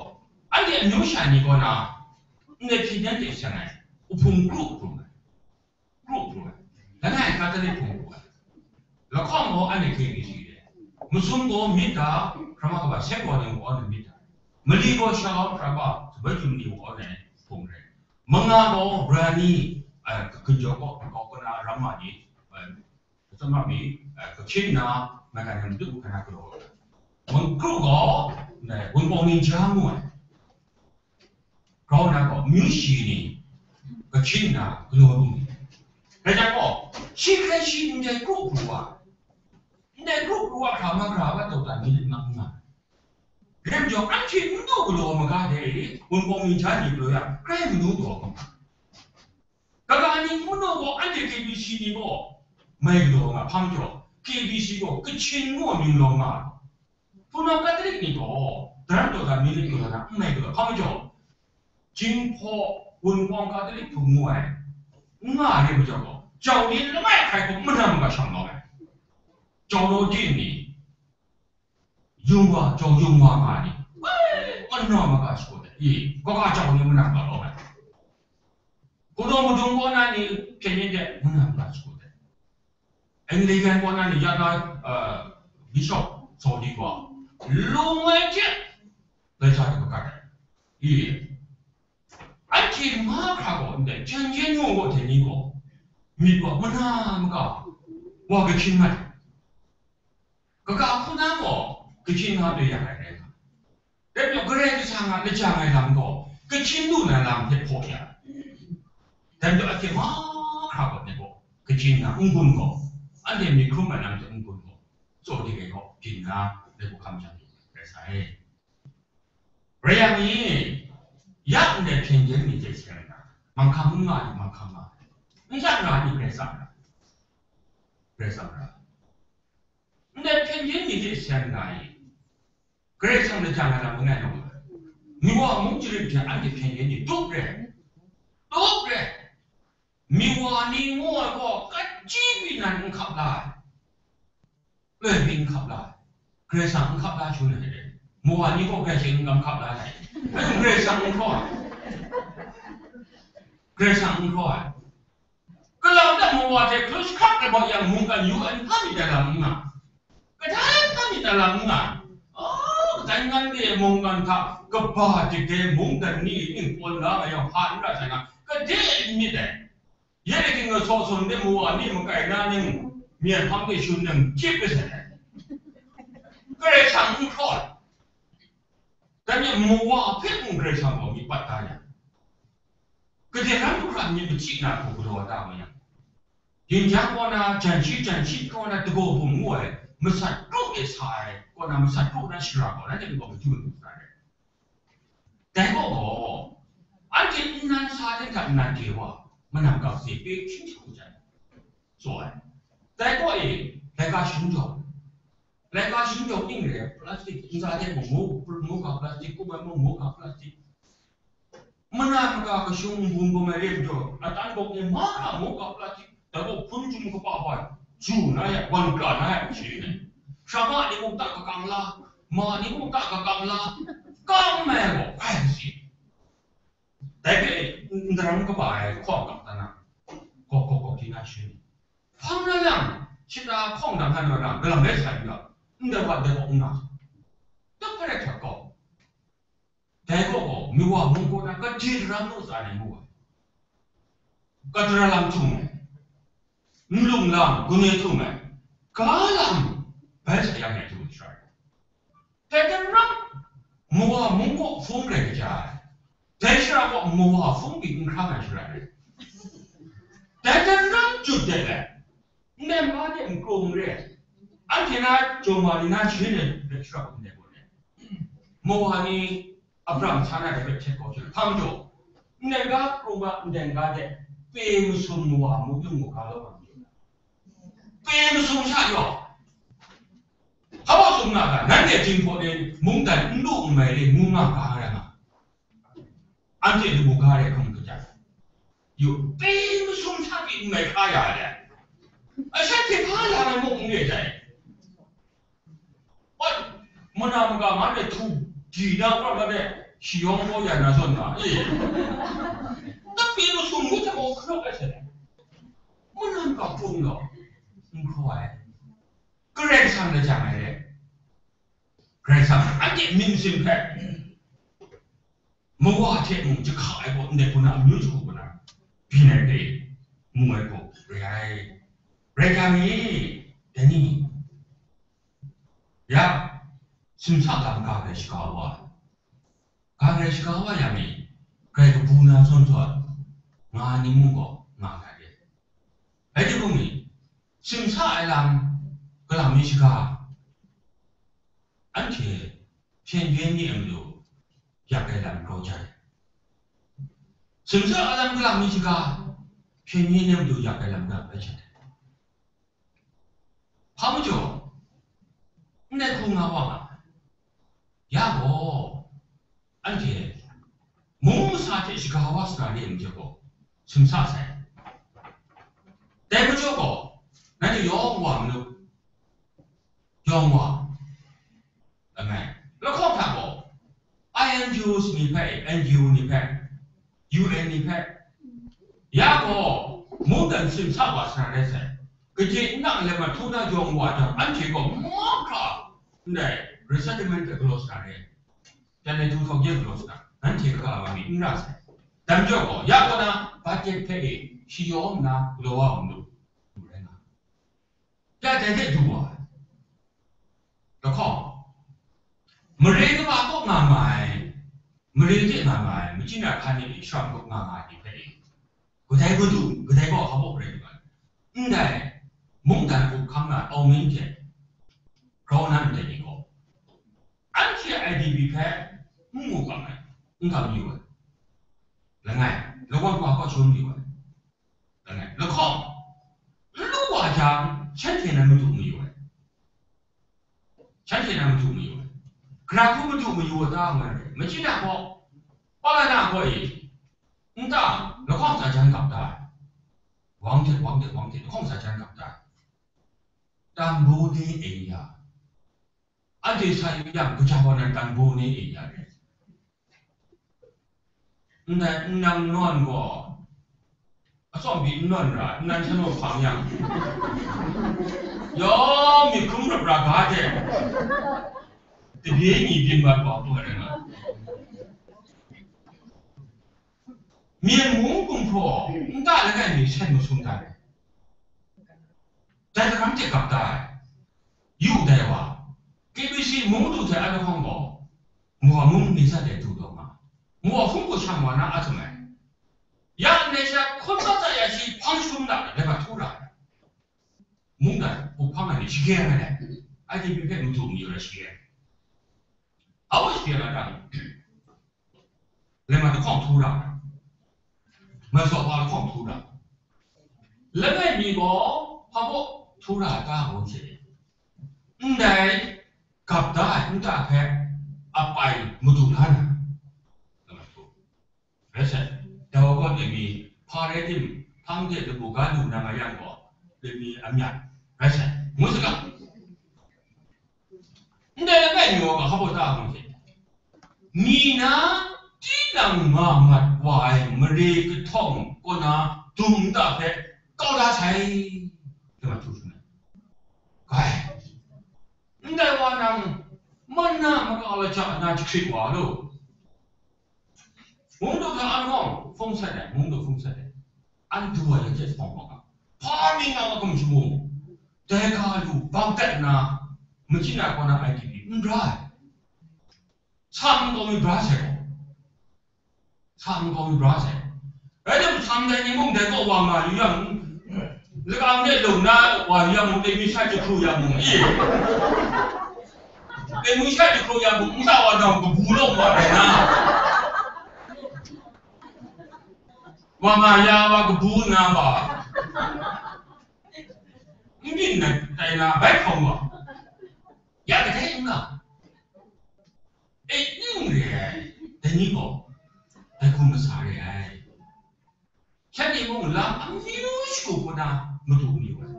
anhte amyu sha ni gaw na, ndai hpyen yen de seng ai, uhpung kru kru ai. Group lu ai. Langai Catholic hpung lu ai. Lahkawng gaw anhte K B C de. Masum gaw myit da, hkrama kaba seng gaw ning gaw anhte myit da. Mali gaw sha hkrama, sabai jum ni gaw anhte hpung rai. Manga gaw Brani, eh, Ginjaw kaw, kaw kana ram ma ni, eh, kacam ma mi, eh, Kachin na, maigan na madu kana galaw. Mangkru gaw, eh, Wunpawng Ningja ngu ai. Grau na gaw, amyu shi ni, Kachin na, galaw lu ni. Rai jang gaw, shi hkrai shi ndai kru pru wa, ndai kru pru wa hkra mahkra wa tau dan ni lit mak n nga. Rai majaw, anhte n du galaw maga dai, Wunpawng Ningja ni galaw yang, hkrai manu taw nga. Kaga ni manu gaw, anhte K B C ni gaw, mai galaw nga, hpa majaw, K B C gaw, Kachin ngu mying lawm nga. Hpunau Katolik ni gaw, daram taw dan, myit lit taw dan, n mai galaw, hpa majaw, Jinghpaw Wunpawng Katolik hpung ngu ai, n nga ai re majaw gaw, jau ni langai hkrai hkum manam maga shang lawm ai. Jau law di ni, yung wa, jau yung wa nga ni, woi, manam maga shakut ai, i, kaga jau ni manam maga lawm ai. Hpunau madung kaw na ni, hpyen yen de, manam maga shakut ai. Anglican kaw na ni ya na, uh, Bishop Saw di gaw, lung ai hte, bai sa hte kagat ai. I, anhte mahkra gaw ndai, hpyen yen mung gaw hte ni gaw, myit gaw mana maga, wa Kachin mat ai. Kaga hku na gaw, Kachin na pye ya ai rai nga. Dai majaw, Karai Kasang a lajang ai lam gaw, Kachin lu na lam hte hpaw ya. Dai majaw, anhte mahkra gaw, dai gaw, Kachin na n-gun gaw, anhte myit hkrum ai lam hte n-gun gaw, tsaw de ai gaw, byin na, dai gaw hkam jang rai sa ai. Rai yang ni, ya ndai hpyen yen ni hte seng na, manghkang n nga ai, manghkang nga ai, n sat nga ai, Karai Kasang ra, Karai Kasang ra. Ndai hpyen yen ni hte seng na i, Karai Kasang lajang ai lam langai nau, Miwa mung jarit hte anhte hpyen yen ni tup re, tup re. Miwa ni ngu ai gaw, kachyi pyi nan n hkap la ai, loi pyi n hkap la ai, Karai Kasang n hkap la shangun ai re. Miwa ni gaw Karai Kasang n hkap la ai, Karai Kasang n hkraw ai, Karai Kasang n hkraw ai. Galau dat mawa hte hkru jahkrak rai bau yang, mungkan U N hpa myit ai lam n nga, kadai hpa myit ai lam n nga, oh, kadai ngan de mungkan hta kaba dege mungdan ni ning pawn la nga yang hpa n ra sai nga, kadai n myit ai. Ya e, king gaw saw sun de mawa ni makai na ning, myen hpang de shun nang chyip ai sai. Karai Kasang n hkraw ai. Dan yang mawa hpe mung Karai Kasang gaw myit pat da yang, gade ram hkra myit machyi na hku galaw da ma yang, yin jang kaw na, jan shi jan shi kaw na, dagaw bum ngu ai, masat kru e sa ai, kaw na masat kru na shara gaw, nanhte gaw maju lu sa ai. Dai gaw gaw, anhte nnan sa hte hta nnan de wa, manam kap se pe hkring hkring ai, tsaw ai. Dai gaw e, laika shung jawng, laika shung jawng ning re, plastic, nza de mung, mo, mo ka plastic, kum ai mung, mo ka plastic. Mana maka kashung bung bung ai re majaw, atan bawk ni ma na mo ka plastic, dai gaw hpun jum kaba hpa, ju na ya, wan kra na ya, shi ne. Sha ma ni mung ta kakang la, ma ni mung ta kakang la, kang mai gaw, ai si. Dai hpe n daram kaba ai hkawng kap ta na, kawk kawk kawk di na shi. Hpang na yang, shita hkawng dang hkan wa na, galam rai sa yu ya, ndai wa dai kawk n na. Dap hpa rai hkrat kau. Dai gaw gaw, miwa mung kaw na, kade daram naw tsa ni mu ai. Kadara lam htung ai. Nlung lam, gun e htung ai. Ga lam, bai sa yang ai htung ai shara. Dai daram, mawa mung kaw hpung rai kaja ai. Dai shara gaw mawa hpung byin n hkra ai shara rai. Dai daram jut de ai. Ndai ma de nkrung re. Anhte na jawng ma ni na shin de, rai shara ndai gaw re. Mawa ni Abraham sa na de hpe htet kau shin. Hpa majaw, ndai ga hkrung ga, ndai ga de, pe masum mawa mu yung mu ga law ma majaw. Pe masum sha yaw. Hpa wa sum nga ga, nanhte jinghpaw de mungdan n lu n mai de ngu nga ga rai nga. Anhte lamu ga re hkrum kaja. Yu, pe masum sha pyi n mai hkra ya ai. Ashanhte hpa la ai muk n re dai. Oi, mana maga ma de htu di na pra ma de, shayawng baw ya na zawn nga, e. Na pe masum ngu hte mung hkra ai hte. Mana maga hkrum gaw, n hkraw ai. Karai Kasang lajang ai re. Karai Kasang, anhte myit masin hpe, mawa hte mung jahka ai gaw ndai hpuna amyu jahku hpuna byin ai hpe mu ai gaw re ai. Rai yang e, dai ni? Ya, simsa lam ga grai shaga wa, ga grai shaga wa yang e, grai kabu na zawn zawn, nga ni mung gaw nga ga re. Rai timung ni, simsa ai lam, galam mi shaga, anhte hpyen yen ni a matu yak ai lam grau jai. Simsa ai lam galam mi shaga, hpyen yen ni a matu yak ai lam galam rai jai. Hpa majaw, ndai hku nga wa nga ai. Ya gaw, anhte mung masa hte shaga wa sa na re ai majaw gaw, simsa sai. Dai majaw gaw, nanhte yawng wa manu, yawng wa, langai, lahkawng hta gaw, I N G Os ni hpe, N G O ni hpe, U N ni hpe, ya gaw, mungdan simsa wa sa na rai sai. Kaji nang lama htu na yawng wa jang, anhte gaw mahkra ndai resettlement hpe galaw sa na rai. Jan ai htu htaw yen galaw sa na, nanhte kaga wa mi n ra sai. Dai majaw gaw, ya gaw na, budget hpe e, shayawng nna galaw wa mu lu, lu rai nga. Ya dai hte du wa ai. Lahkawng, mare kaba kaw nga nga ai, mare de nga nga ai, machyin a hkan e shawng kaw nga nga ai ni hpe e, kadai madu, kadai gaw hpa baw rai lu ai. Ndai mungdan up hkang na Au Min hte grau na ndai ni gaw, anhte I D P hpe n mu kang ai, n kang yu ai. Langai, lawang wa kaw shagun yu ai. Langai, lahkawng, n lu wa jang, shanhte nan madu mayu ai. Shanhte nan madu mayu ai. Gara hku madu mayu ai ta nga ai. Machyin a gaw, palana gaw e, nta, lahkawng sa jan gap da ai. Wang hte, wang hte, wang hte, lahkawng sa jan gap da ai. Tambone area. Anhte sa yu yang, kaja wa nan Tambone area re. Ndai n nang nawn gaw, atsawm pyi n nawn ra, n nan hten hpang yang, yawng myit hkrum rap ra ga hte, tabye ni byin mat wa poi rai nga. Myen mung gumhpraw nta langai mi sen masum da ai. Dai daram hte gap da ai. Yu dai wa, K B C shi mung du hte a lahkawng gaw, mung a mung ni sha de du taw nga, mung a hkungku shang wa na a tsun ai. Ya ndai sha hkun mat ya shi hpang shum na, dai ma htu ra ai. Mungdan hpang ai ni shige ai. Ai hte hpe mung du mayu ra shige ai. A wa shige ai dang. Lama lahkawng htu ra, masawp wa lahkawng htu ra, langai mi gaw hpa baw htu ra ta ngu hte, ndai gap da ai nta hpe apai madu la na, lama htu. Rai sai, dau gaw dai mi, hpa rai tim, hpang de lamu ga lu na nga yang gaw, dai mi a myat, rai sai, ngu saga. Ndai langai mi wa ga hpa baw ta ngu hte, mi na tinang nga mat wa ai mare kahtawng kaw na dum nta hpe kau da sai, dai ma htu shun ai. Kai, ndai wa nang, man na maka la ja na jahkrit wa lo. Mung du hta an hkawng hpung sat ai, mung du hpung sat ai. An du ai hte hpawng hpawng a, hpa mi nga ma hkum shamu, dai ga lu bang dat nna, machyi na kaw na I D P n bra ai. Sam gaw mi bra sai gaw, sam gaw mi bra sai. Rai tim, sam dai ni mung dai kaw wa nga yu yang, lakam de lung na wa yu yang mung, dai mi sha jahkru ya mung, i, dai mi sha jahkru ya mung, nta wa dang kabu law wa dai na, wa nga ya wa kabu na wa, n byin na tai na bai hkawm wa, ya kadai n nga. E, n re ai, dai ni gaw, dai hkum masa re ai. Shanhte mung lam amyu shagu hku na madu mayu ai.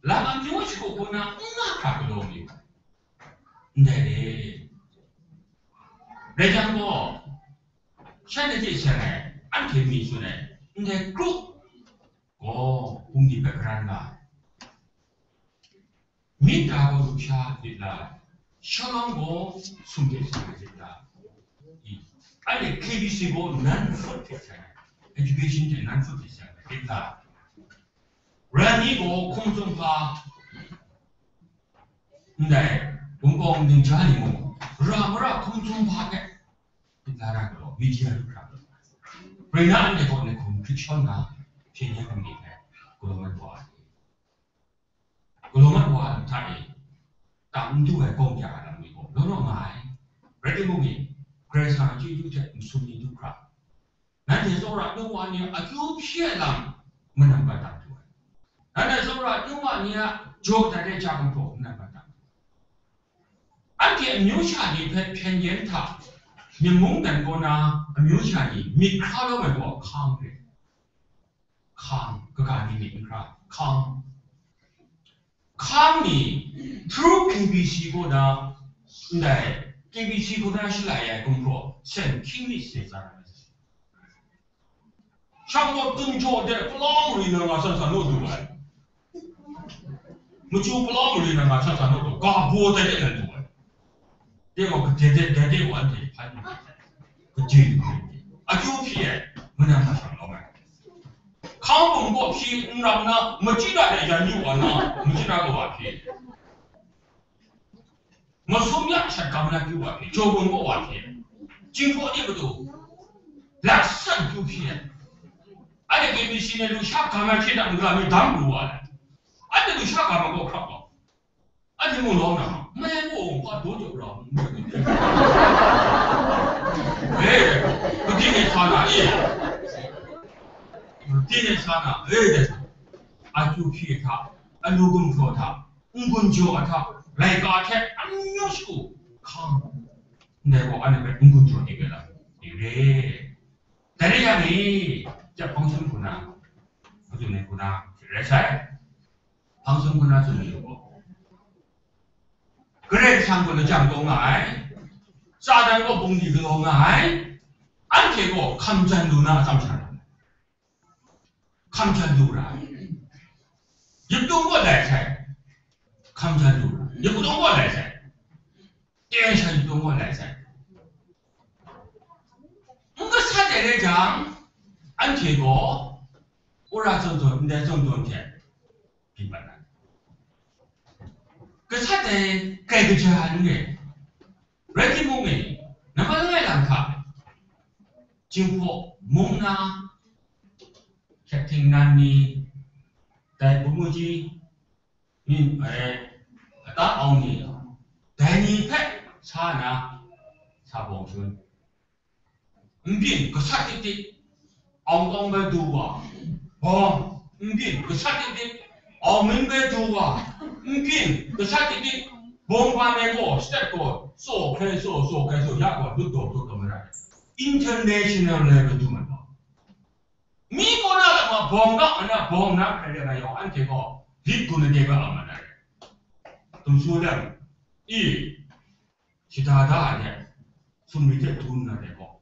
Lam amyu shagu hku na n nga hkra galaw mayu ai. Ndai re. Rai jang gaw, shanhte hte seng ai, anhte mi tsun ai, ndai kru gaw, bungli hpe karan nga ai. Myit da gaw lusha lit la ai, shalom gaw sum hte seng ai lit la ai. I, anhte K B C gaw non-food hte seng ai, education hte non-food hte seng ai lit la ai. Ran ni gaw hkum tsun hpa, ndai, Hong Kong ningja ni mung, ra mara hkum tsun hpa hte lit la ra galaw, media lu hkra galaw. Rai na, anhte gaw ni hkum hkrit shawn na, hpyen yen hkum ni hpe galaw mat wa ai. Galaw mat wa ai hta e, tam n du ai gawng ya ai lam ni gaw law law nga ai. Rai timung e, Karai Kasang a chyeju hte masum ni du hkra, nanhte tsawra nu wa ni a akyu hpyi ai lam manam bat dang du ai. Nanhte tsawra nu wa ni a jaw dat ai ja gumhpraw manam bat dang du ai. Anhte amyu sha ni hpe hpyen yen hta, myit mungdan kaw na amyu sha ni myit hkra lawm ai gaw hkang re. Hkang, kaga ni myit n hkra, hkang. Hkang ni, through K B C kaw na, ndai, K B C kaw na shalai ai gumhpraw, sen hkying myit se tsan ai. Shang gaw, gun jaw de, palaw mari na nga san san naw du ai. Machyu palaw mari na nga san san naw du, ga baw tai de na du ai. Dai gaw, gade de, gade wa anhte hpan, gade, akyu hpyi ai, manam hta shang lawm ai. Hkang bum gaw hpyi n ram na, machyi na de yan yu wa na, machyi na gaw wa hpyi. Masum ya shat gam na kyu wa hpyi, jaw bum gaw wa hpyi. Jinghpaw ni matu, lat san kyu hpyi ai. Anhte K B C ni lusha gam ai hte na n-ga mi dang lu wa ai. Anhte lusha gam ai gaw hkrap gaw. Anhte mung lawm na ma, mai mung hpa daw jaw ra mu, mu, mu. E, kaji ni sa na, e. Kaji ni sa na, e, de. Akyu hpyi hta, alu gumhpraw hta, n-gun jaw hta, laika hte amyu shagu hkang, ndai gaw anhte hpe n-gun jaw ni ga la, ni re. Dai rai yang e, chyap hpang sum hku na, hpang sum ni hku na, rai sai. Hpang sum hku na tsun mayu gaw, Karai Kasang gaw lajang taw nga ai, Satan gaw bungli galaw nga ai, anhte gaw hkam jan lu na atsam sha na, hkam jan lu ra ai. Yip tung gaw lai sai, hkam jan lu ra ai. Yip tung gaw lai sai, teng sha yip tung gaw lai sai. N gasat ai rai jang, anhte gaw wora zawn zawn, ndai zawn zawn hte byin mat ai. Gasat dai grai kaja n re. Rai timung e, nambat langai lam hta, Jinghpaw mung na, hkyet htingnan ni, dai Bungmuji, ni, eh, Ata Aung ni, dai ni hpe sa na, sa bawng shun. Nbyin gasat dik dik, Aung Tong bai du wa, bawng, nbyin gasat dik dik, Aung Min bai du wa, nbyin gasat dik dik, bawng ban ai gaw, stet gaw, tsaw hkrai tsaw, tsaw hkrai tsaw, ya gaw, lut daw lut daw marai. International level du mat wa. Mi kaw na lama bawng na, ana bawng na hkrai rai nga yawng, anhte gaw, lit gun ai de ga a mat ai. Tum su lem, i, shada da ai hte, sumri hte du nna dai gaw,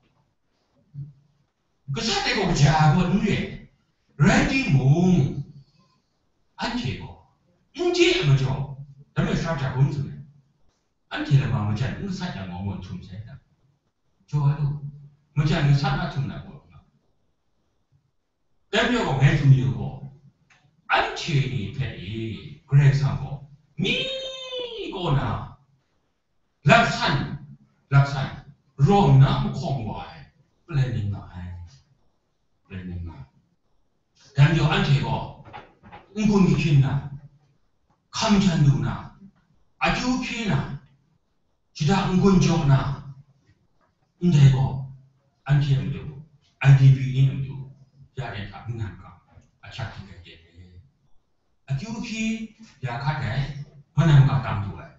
gasat dai gaw kaja ai gaw n re, rai timung, anhte gaw, n hte ai majaw, dai hpe sara ja hkrum tsun ai. Anhte lama majan n gasat yang gaw, mawn htum sai hta, jaw ai lu, majan gasat na htum na gaw, dai majaw gaw, ngai tsun mayu gaw, anhte ni hpe e, Karai Kasang gaw, mi kaw na, laksan, laksan, rawng na mahkawng wa ai, palai ning nga ai, palai ning nga ai. Dai majaw anhte gaw, n-gun kahkyin na, hkam htan lu na, akyu hpyi na, shada n-gun jaw na, ndai gaw, anhte a matu, I D P ni a matu, ya dai hta n nan ga, ahkyak hte gai de ai. Akyu hpyi ya hkat ai, manan ga tam du ai.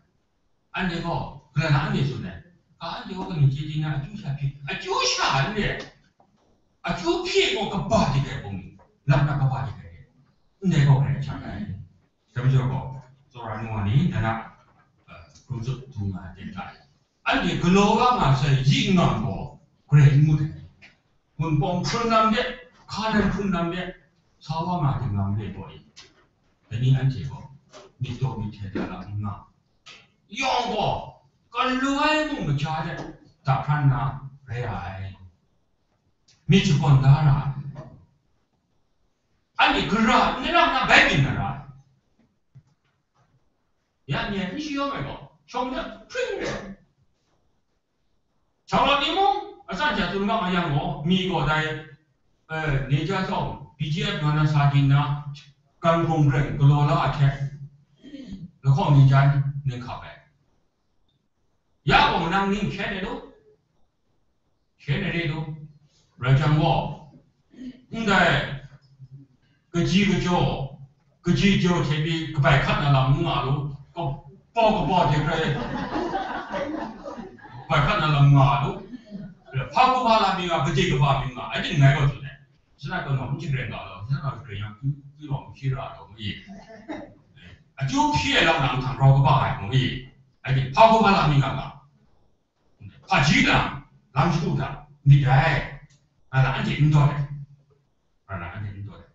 Anhte gaw, gara na anhte tsun ai, ka anhte gaw kaning chye chye na akyu sha hpyi, akyu sha n re ai, akyu hpyi gaw kaba dik ai hpung ni, lam na kaba dik ai, ndai gaw ngai ahkyak ai. Dai majaw gaw, tsawra nu wa ni, na na, eh, hkrum tsup du nga ai ten hta e, anhte galaw la nga sai yi ngang gaw, grai n ngut ai. Gun pawng hkrun lam de, hka nan hkrun lam de, sa wa nga ai lam de gaw e. Dai ni anhte gaw, myit daw myit hte da lam n nga. Yawng gaw, galoi mung maja de, da hpran na rai ai. Myit shakawn da ra ai. Anhte gara n rai na bai byin na ra ai. Ya myen n shayawng ai gaw, shawng de hpring re. Shawng law ni mung, asan sha tsun ga ma yang gaw, mi gaw dai, eh, ni ja shawng, B G F nga na sa ging na, gan hpung ren galaw la a hte, lahkawng ni jan ning hkap ai. Ya gaw manang ning hkyen ai lu, hkyen ai re lu, rai jang gaw, ndai, kaji kajaw, kaji jaw hte pyi kabai hkat na lam n nga lu, kabau kabau hte grai, kabai hkat na lam nga lu, hpa hku hpa la mi nga, kaji kaba mi nga, ai ting ngai gaw tsun ai. Shana kaw nawng n shagrai nga law, shana kaw shagrai yang, kyu, kyu nawng n shi ra law, ngu i. Akyu hpyi ai lam nang htan grau kaba ai, ngu i. Ai ting, hpa hku hpa la mi nga nga. Hpaji lam, lam shagu hta, myit dai. Nga na anhte n dawt ai. Nga na anhte n dawt ai.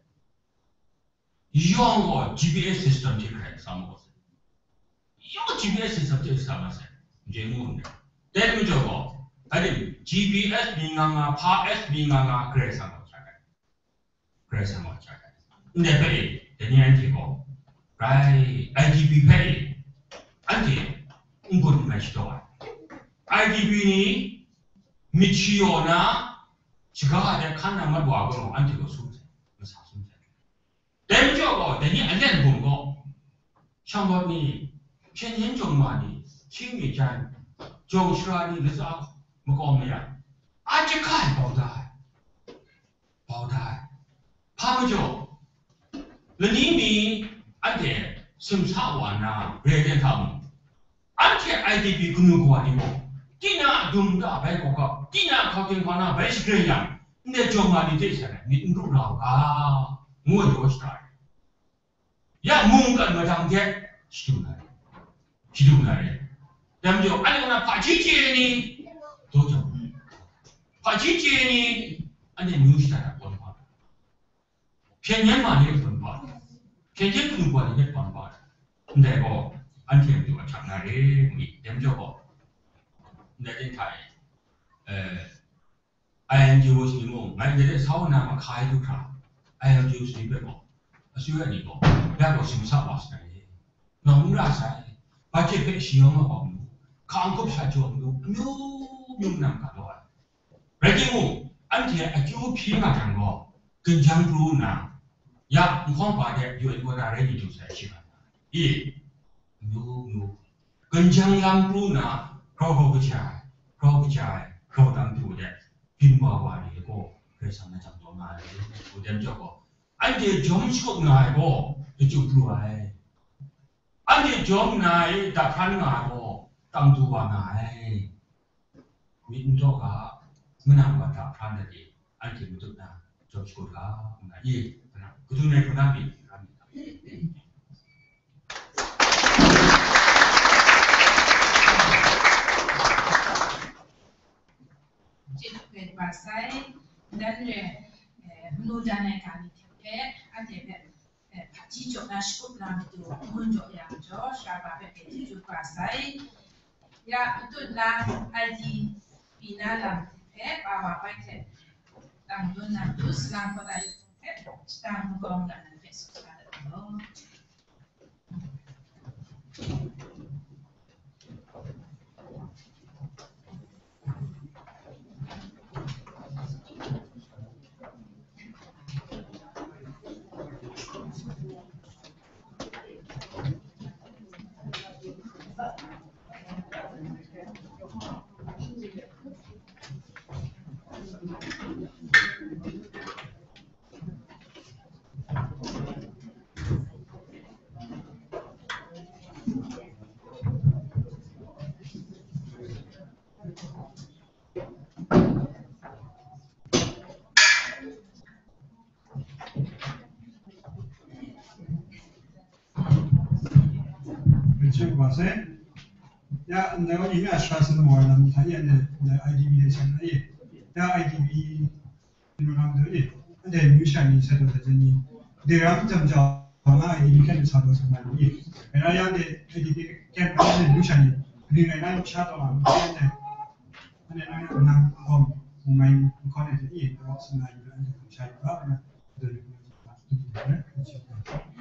Yawng gaw G P S system hte hkrai sa maw sai. Yawng G P S system hte sa ma sai. N chye ngu ndai. Dai majaw gaw, hpa dim, G P S mi nga nga, hpa S mi nga nga, Karai Kasang gaw hkyak ai. Karai Kasang gaw hkyak ai. Ndai hpe e, dai ni anhte gaw, rai, I D P hpe e, anhte n-gun n mai shadaw ai. I D P ni myit shayaw na, shaga ai hte hkan na mat wa gaw, anhte gaw sum sai, masa sum sai. Dai majaw gaw, dai ni a len bum gaw, Shanglawt ni, hpyen yen jawng ma ni, hkying mi jan, jawng shara ni latsa makawm maya, a jahkai bau da ai, bau da ai. Hpa majaw, lani mi anhte simsa wa nna re ai hta mung, anhte I D P kanu kawa ni gaw, tinang a dum da bai kawkap, tinang a hkau hkyen hkau na bai shagrin yang, ndai jawng ma ni hte sha myit n ru na u ga, ngu ai yaw shada ai. Ya mungkan madang hte shadum na re, shadum na re. Dai majaw, anhte kaw na hpaji chye ni, daw jang, hpaji chye ni, anhte amyu shada hta pawn hpa, hpyen yen ma ni hte pawn hpa, hpyen yen kanu kawa ni hte pawn hpa, ndai gaw, anhte a matu ahkyak na re, ngu i. Dai majaw gaw, ndai ten hta e, eh, I N G Os ni mung, ngai ndai hte sa wa na mahka ai du hkra, I N G Os ni hpe gaw, asuya ni gaw, ya gaw simsa wa sai, nawng n ra sai, Hpa hte hpe shayawng ai wa matu, hka n-gup sha jaw matu, amyu myu nang galaw ai. Rai timung, anhte akyu hpyi nga jang gaw, ginjang pru nna, ya, nhkawng hpa de yaw ai wa na rai ni du sai shi nga, i, amyu myu, ginjang lam pru nna, grau grau kaja ai, grau kaja ai, grau tam du de, byin wa wa ni gaw, Karai Kasang na jang taw nga ai, u dem jau gaw, anhte jawm shakut nga ai gaw, lachyum pru ai. Anhte jawm nna e, dahpran nga ai gaw, tang du wa nga ai. Myit n daw ga, manang wa dahpran ai de, anhte matut na jawm shakut ga, nga i, kadu nai hpuna myit, Chyeju hpe ba sai, dan re, eh, manu dan ai ga ni hte hpe, anhte hpe, eh, hpaji jaw na shagup na matu, ngun jaw ya majaw, Sara ba hpe hpe chyeju ba sai. Ya, matut na, I D P na lam hte hpe, ba wa bai hte, tang dun na matu, salang kawda yawng hte, shadang magawng lam hte, sup sa dat mu. Richard Wase, ya, na wani na shwa sa na mawar lam hta ya na, na I D P de sha na ye. Ya, I D P Nang du i, anhte myu sha ni sa daw sa ni, de ram jam jau nga ai ni hkyen sa daw sa nga ni. Era yang de, de, de, de, kyen pa de myu sha ni, ni ngai nang sha taw ma, ni ne, ane nang nang kong, mai, kong ne de i, na sa nga ni, anhte sha ni ba, na, de, de, de, de, de, de, de, de,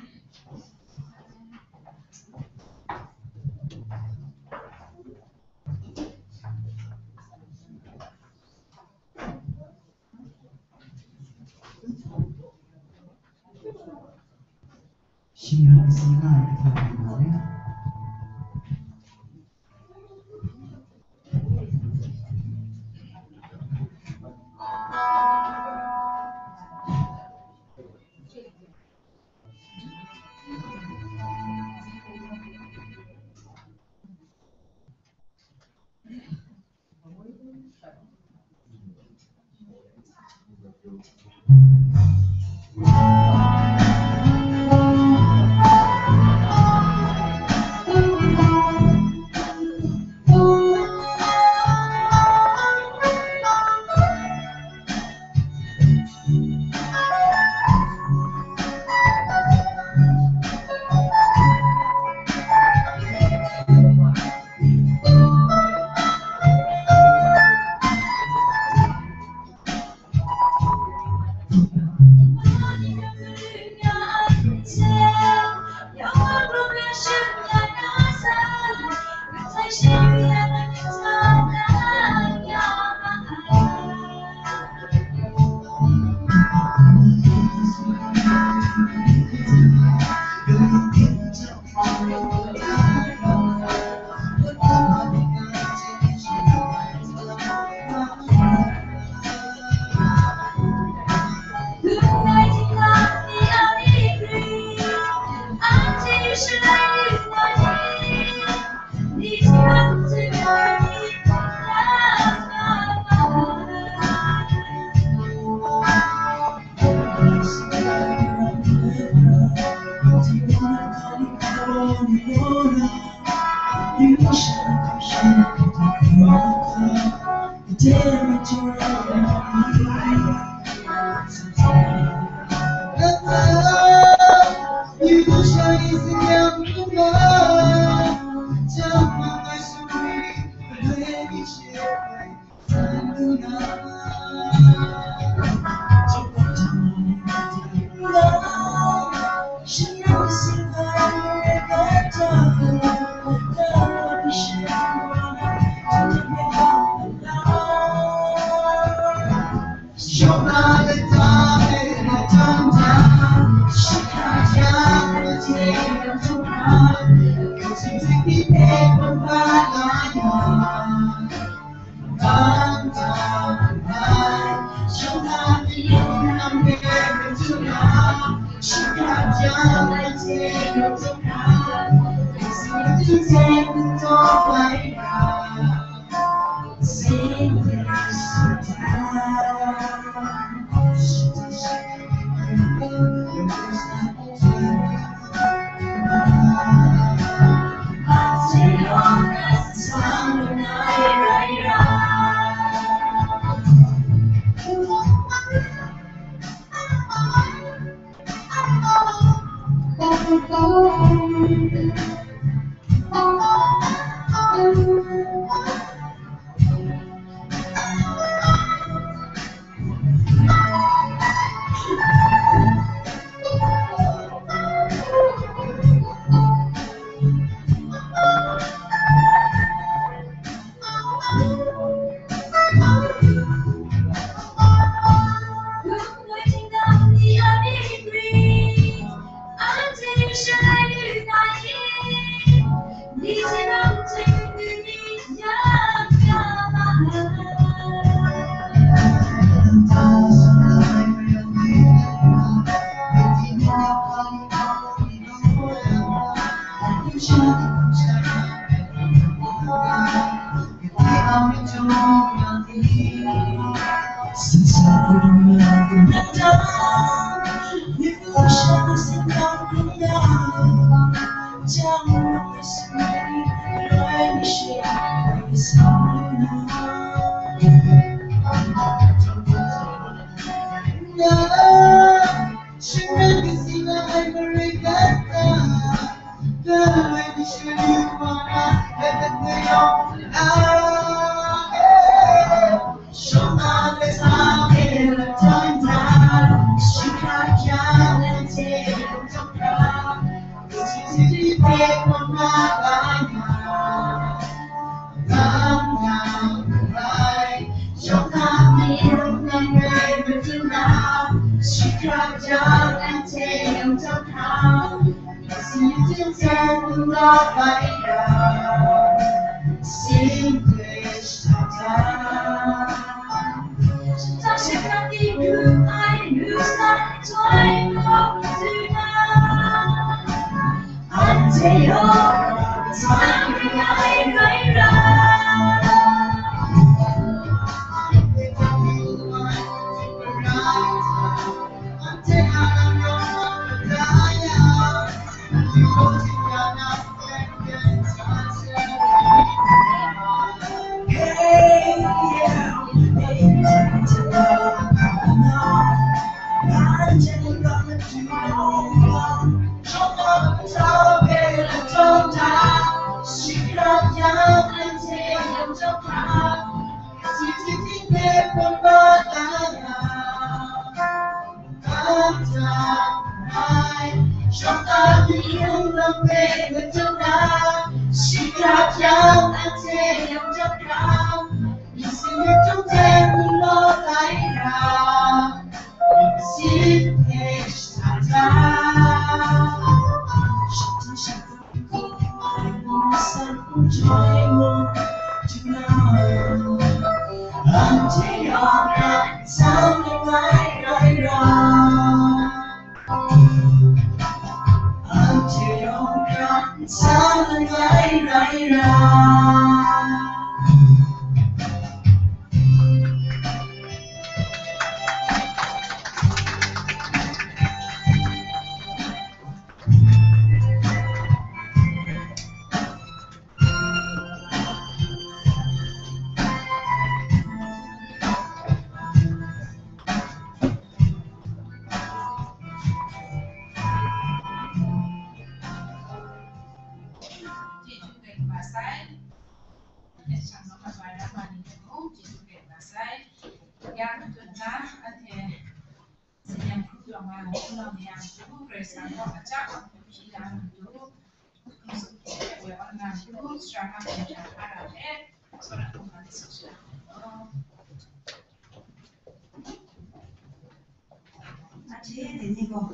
Che, dai ni gaw,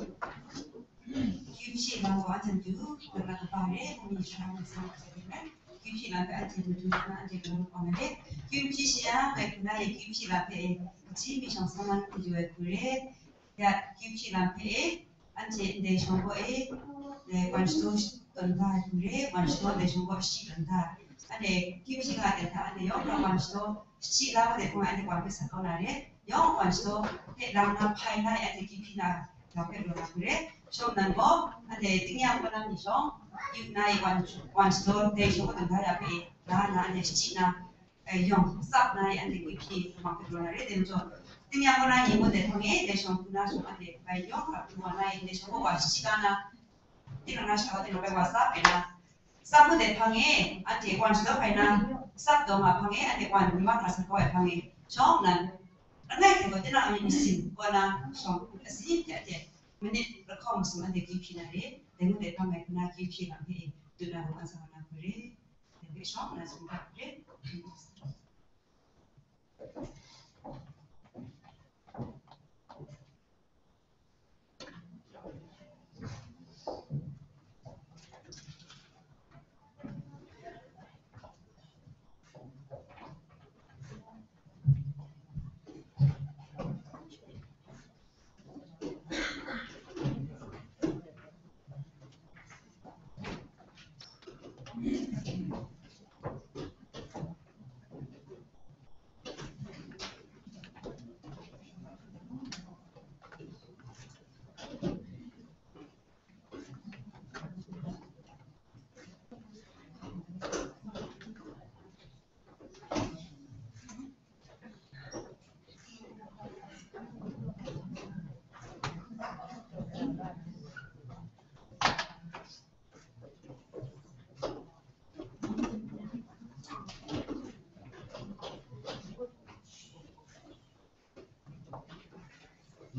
Q P C lam gaw anhte matu, dai na kaba re, hkungmi sara lam sa ai hte maren, Q P C lam hpe anhte matu na anhte gaw lung kau na re. Q P C a, ngai hku na e Q P C lam hpe e, kaji mi shawng sa man hku jaw ai hku re. Ya, Q P C lam hpe e, anhte ndai shawng gaw e, dai wan shadaw tawn da ai hku re, wan shadaw ndai shawng gaw shi tawn da. Anhte Q P C nga ai hta, anhte yawng gaw wan shadaw shi la wa de hkung, anhte wan hpe sa kau na re. Yawng wan shadaw hpe lang na hpai na e, anhte Q P na lam hpe galaw na hku re. Shawng nnan gaw, anhte tingnyang kaw na mi shawng, yu na e wan, wan shadaw dai shawng gaw tawn da ya hpe, la na anhte shachyi na, eh, yawng tsap na e, anhte Q P na lam hpe galaw na re. Dai majaw, tingnyang kaw na ni gaw dai hpang e, dai shawng hku na shawng anhte bai yawng hkra hku wa na e, dai shawng gaw wa shachyi la na, tinang na sha wa tinang bai wa tsap ai na, tsap mat ai hpang e, anhte wan shadaw hpai na, tsap dawng a hpang e, anhte wan ni mahkra sa kau ai hpang e, shawng nnan, langai hte gaw tinang a myit masin kaw na shawng asi hte, anhte manit lahkawng masum anhte Q P na re, dai ngut ai hpang e hku na Q P lam hpe e, dut na gaw wan sa wa na hku re, dai hpe shawng nnan tsun ga hku re.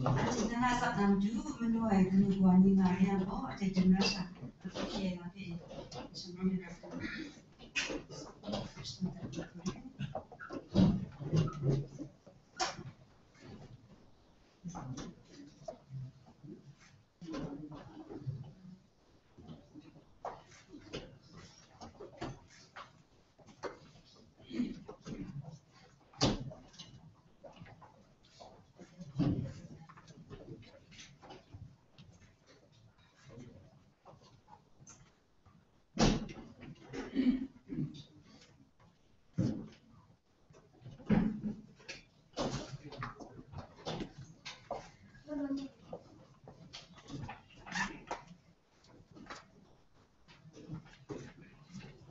Anhte na na tsap na matu, manu ai kanu kawa ni nga re yang gaw, anhte dum na sha, anhte hkye na hpe, shamawng myit ra hku.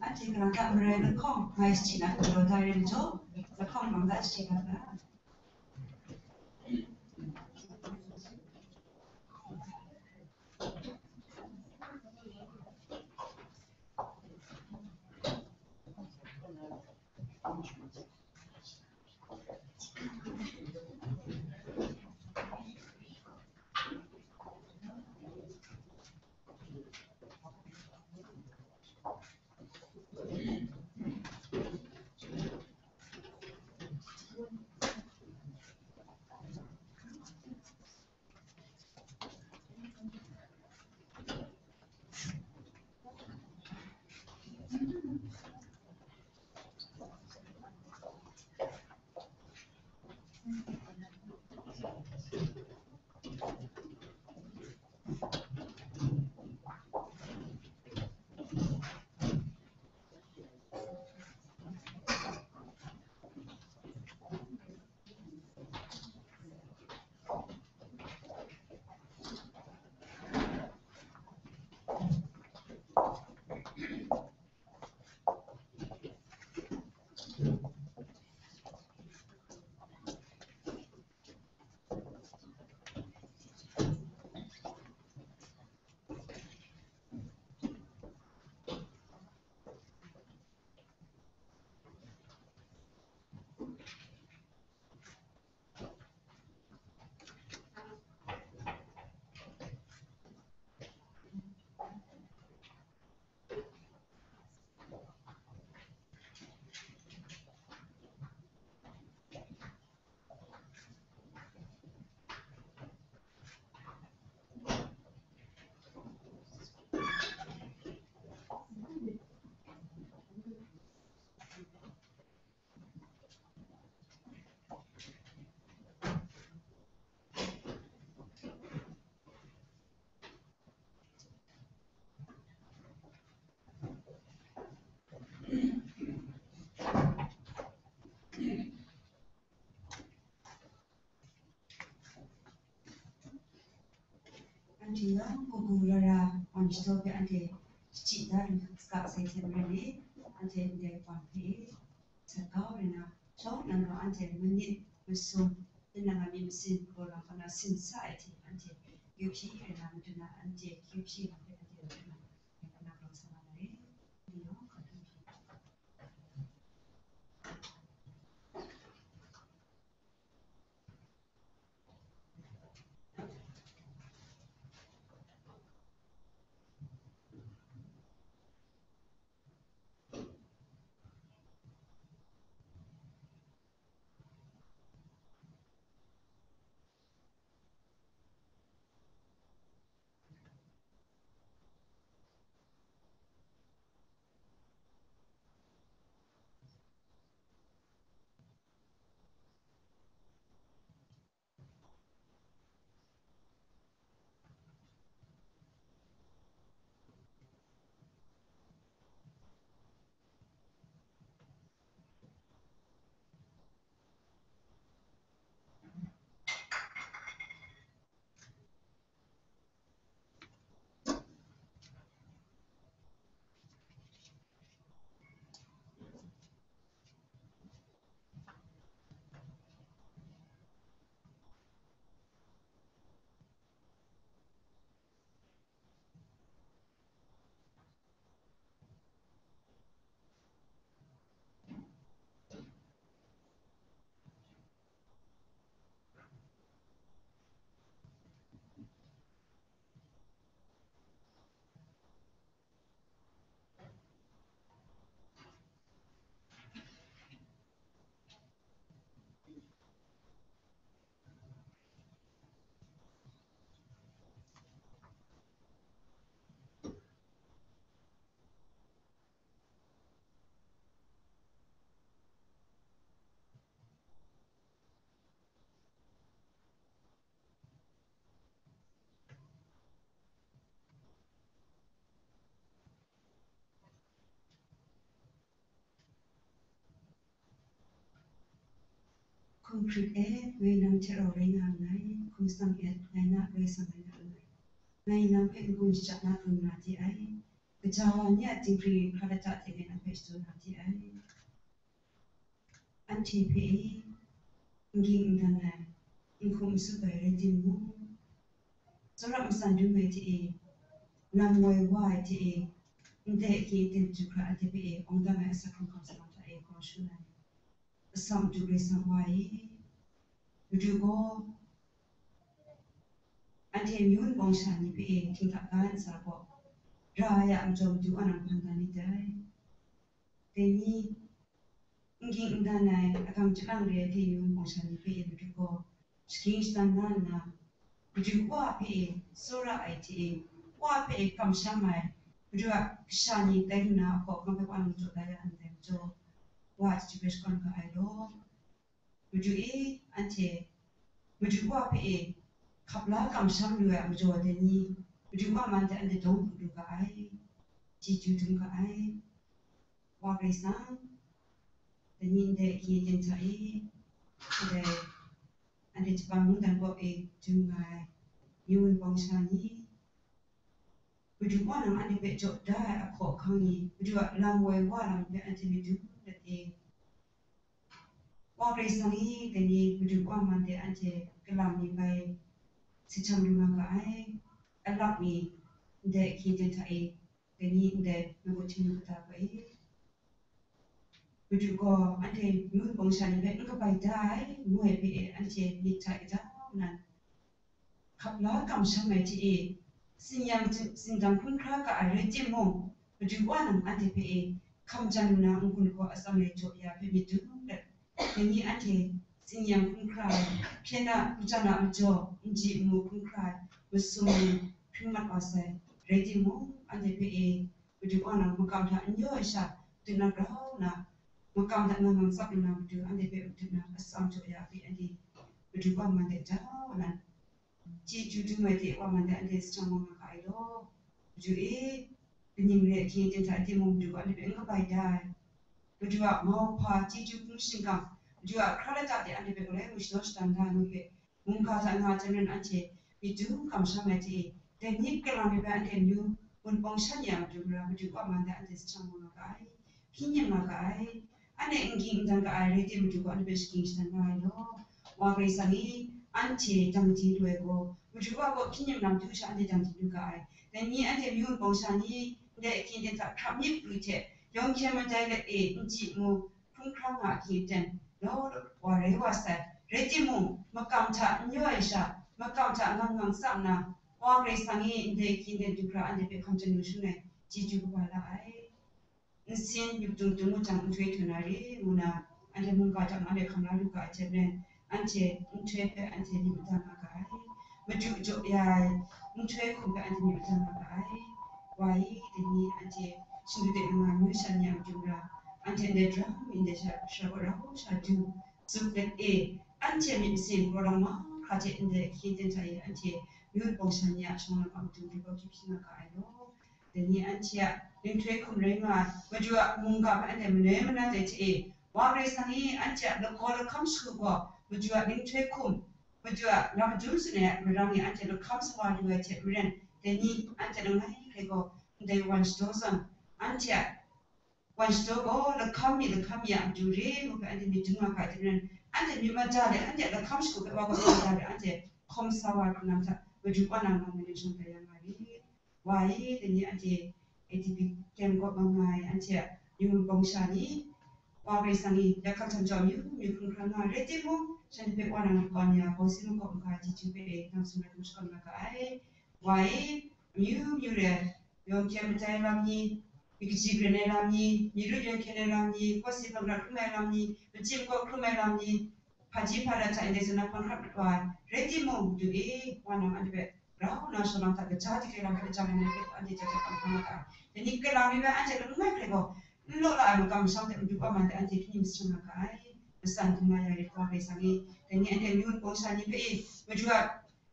Anhte kalang ta marai lahkawng mai shachyi na galaw da re majaw, lahkawng rawng da shachyi ga hka. Anhte yawng kagu lara wan shadaw hpe anhte shachyi da lu saga sai hte maren ni, anhte ndai wan hpe sat kau rai na, shawng nang gaw anhte manit masum, tinang a myit masin, gaw lam kaw na sin sa ai hte anhte kyu hpyi rai na, madu na anhte kyu hpyi lam hpe anhte rai na, rai na, rai na, rai na, rai na, Hkum hkrit e, ngai nang hte rau rai nga nngai, hkum tsang et, ngai na rai tsang rai nga nngai. Ngai nang hpe n-gun shada na pru na de ai, kaja wa ni a dinghpring hkra lata hte ngai nang hpe shadaw na de ai. Anhte hpe e, n ging n dan ai, n hkum n sup ai rai timung, tsawra matsan dum ai hte e, lam woi wa ai hte e, ndai ahkye aten matu hkra anhte hpe e, awng dam ai asak hkrung hkam salang hta e, hkawng shangun ai, Asak Madu Karai Kasang Wa e, Madu gaw anhte myu wunpawng sha ni hpe e, htingdak ga ai ntsa gaw, ra ai a majaw Madu a nang hpan dan lit dai. Dai ni, n ging n dan ai, agam chyalang re ai hte yawng bawng sha ni hpe e Madu gaw shagying shadan na nna, Madu Wa hpe e tsawra ai hte e, Wa hpe e kamsham ai, Madu a kasha ni tai lu na a hkaw hkang hpe Wa nang jaw da ya ndai majaw, Wa chyeju hpe shakawn ga ai law. Madu e, anhte Madu Wa hpe e hkap la kamsham lu ai a majaw dai ni, Madu Wa man hte anhte dawng lu lu ga ai, chyeju dum ga ai. Wa Karai Kasang, dai ni ndai ahkye aten hta e, ndai anhte Japan mungdan kaw e du nga ai myu wunpawng sha ni, Madu Wa nang anhte hpe jaw da ai a hkaw ahkang ni, Madu a lam woi wa lam hpe anhte myit dum dat e. Wa Karai Kasang e, dai ni Madu Wa man de anhte kalam ni bai si htam lu na ga ai, alak ni ndai ahkye aten hta e, dai ni ndai nawku htingnu kata gaw e, Madu gaw anhte myu wunpawng sha ni hpe n kabai da ai, ngu ai hpe e, anhte myit hta kajau nan hkap la kamsham ai hte e, tsin-, tsindang hkun hkra ga ai rai timung, Madu Wa nang anhte hpe e hkam jan lu na n-gun hkaw atsam rai jaw ya hpe myit dum let, dai ni anhte tsin-, hkun hkra ai, hpyen a, majan a majaw, nji nmu hkun hkra ai, masum ni hpring mat wa sai, rai timung, anhte hpe e Madu Wa nang makam hta n yaw ai sha dut na grau nna, makam hta ngang ngang tsap lu na Madu anhte hpe madut na atsam jaw ya hpe anhte Madu Wa man de jau nan, chyeju dum ai hte Wa man de anhte si htam wa nga ga ai law. Madu e, kaning re ahkye aten hta timung Madu Wa anhte hpe n kabai da ai. Madu a mauhpa chyeju hpung shingkang, Madu a hkra lata hte anhte hpe galoi mung shadaw shadan da ai nu hpe, mungga hta nga hte maren anhte myit dum kamsham ai hte e, Dai ni kalang mi bai anhte amyu wunpawng shan ya matu mara, madu wa man de anhte sahchang nga ga ai, hpyi nyim nga ga ai, anhte n ging n dan ga ai, rai timung, madu gaw anhte hpe shagying shadan nga ai law. Wa Karai Kasang e anhte dang di lu ai gaw, madu wa gaw hpyi nyim lam du sha anhte dang di lu ga ai. Dai ni anhte amyu wunpawng sha ni, ndai ahkying aten hta hkrap myit pru hte, yawng hkyen madai let e, n chyi mu, hkrum hkra nga ahkying aten, law law wa rai wa sai. Rai timung, makam hta n yaw ai sha, makam hta ngang ngang tsap nna, Wa Karai Kasang e ndai ahkying aten du hkra anhte hpe hkam chyeju shangun ai, chyeju kaba la ai. Nsin yup tung tung ngut jang nhtoi htaw na re, ngu na, anhte mungga hta nga let hkam la lu ga ai hte maren, anhte nhtoi hpe anhte myit madan nga ga ai. Madu jaw ya ai nhtoi hkum hpe anhte myit madan nga ga ai. Wa e, dai ni anhte shingdu de nga myu sha ni a matu mara, anhte ndai daram mi ndai sha, sha gaw rau sha du, zup let e, anhte myit masin galaw lawang mahkra hte ndai ahkying aten hta e anhte amyu wunpawng sha ni a shawng lam a matu madu gaw hpyi hpyi nga ga ai law. Dai ni anhte a nhtoi hkum rai nga ai, madu a mungga hpe anhte manoi manat ai hte e, Wa Karai Kasang e anhte a lagaw lahkam shagu gaw, madu a nhtoi hkum, madu a lam madun tsun ai a marang e anhte lahkam sa wa lu ai hte maren, dai ni anhte langai hkrai gaw ndai wan shadaw zawn, anhte a wan shadaw gaw lahkam mi lahkam mi a matu re ngu hpe anhte myit dum nga ga ai hte maren, anhte myit mada let anhte a lahkam shagu hpe wa gaw myit mada let anhte hkawm sa wa ai hkrunam hta madu wa na nga mu ning shang tai ya nga rit. Wa e, dai ni anhte A D B camp kaw bang nga ai anhte a amyu wunpawng sha ni, Wa Karai Kasang e ya hkap htam jau amyu myu hkrum hkra nga ai rai timung, shanhte hpe wa na makau ni a bawsi makau maga chyeju hpe e nang sumrai hkrum shakawn nga ga ai. Wa e, amyu myu re ai, yawng hkyen madai lam ni, myit kaji grin ai lam ni, myit rut yawng hkyen ai lam ni, kawsi hpang hkrap hkrum ai lam ni, machyi makaw hkrum ai lam ni, hpaji hpara hta ndai zawn na hpang hkrap mat wa ai, rai timung, Madu e, wa nang anhte hpe grau nna shawng lam hta kaja dingre lam hpe lajang ai, anhte jaja hpang hkrap mat ai. Dai ni kalang mi bai anhte langai hkrai gaw, n law la ai makam masham hte madu wa man de anhte hpyi myit sahchang nga ga ai. Matsan hkrum nga ya rit, Wa Karai Kasang e. Dai ni anhte amyu wunpawng sha ni hpe e, madu a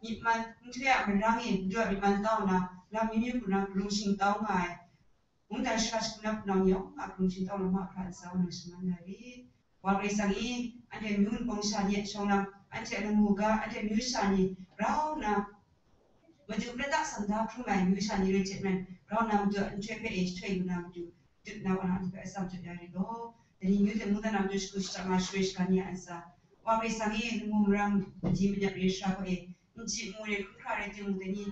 myit man, nhtoi a marang e, madu a myit man tau nna, lam myu myu hku na hkrung shingtau nga ai. Mungdan shara shagu na hpunau ni yawng a hkrung shingtau lama hkra ntsa wa nang shaman na rit. Wa Karai Kasang e, anhte amyu wunpawng sha ni a shawng lam, anhte a lamu ga, anhte amyu sha ni grau nna, madu lata sanda hkrum ai amyu sha ni rai hte maren, grau nna madu a nhtoi hpe e jahtoi lu na madu, dut na wa na anhte hpe atsam jaw ya rit law. Dai ni amyu hte mungdan na matu shagu shata nga sharoi shaga ni a ntsa, Wa Karai Kasang e, lamu maram madi manyak re shara gaw e, n chyi mu re hkrum hkra rai timung, dai ni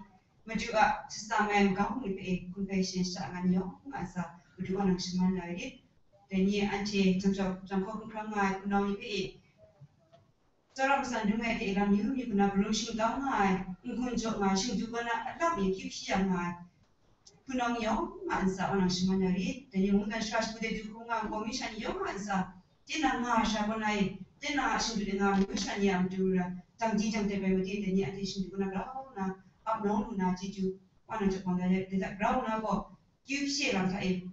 madu a shatsam ai magam ni hpe e hkum hpe shin shata nga ni yawng a ntsa, madu wa nang shaman na rit. Dai ni anhte jang jau, jang hkaw hkrum hkra nga ai hpunau ni hpe e, tsawra matsan dung ai hte e lam myu myu hku na hkrung shingtau nga ai, n-gun jaw nga ai, shingdu kaw na a lap mi akyu hpyi ya nga ai hpunau ni yawng a ntsa wa nang shaman ya rit. Dai ni mungdan shara shagu de du hkrum nga ai nkau mi sha ni yawng a ntsa, tinang nga ai shara kaw na e, tinang a shingdu de nga ai myu sha ni a matu mara, dang di dang dep ai made, dai ni anhte shingdu kaw na grau nna ap nawng lu na chyeju wa nang jaw bang da ai, dai hta grau nna gaw, akyu hpyi lam hta e,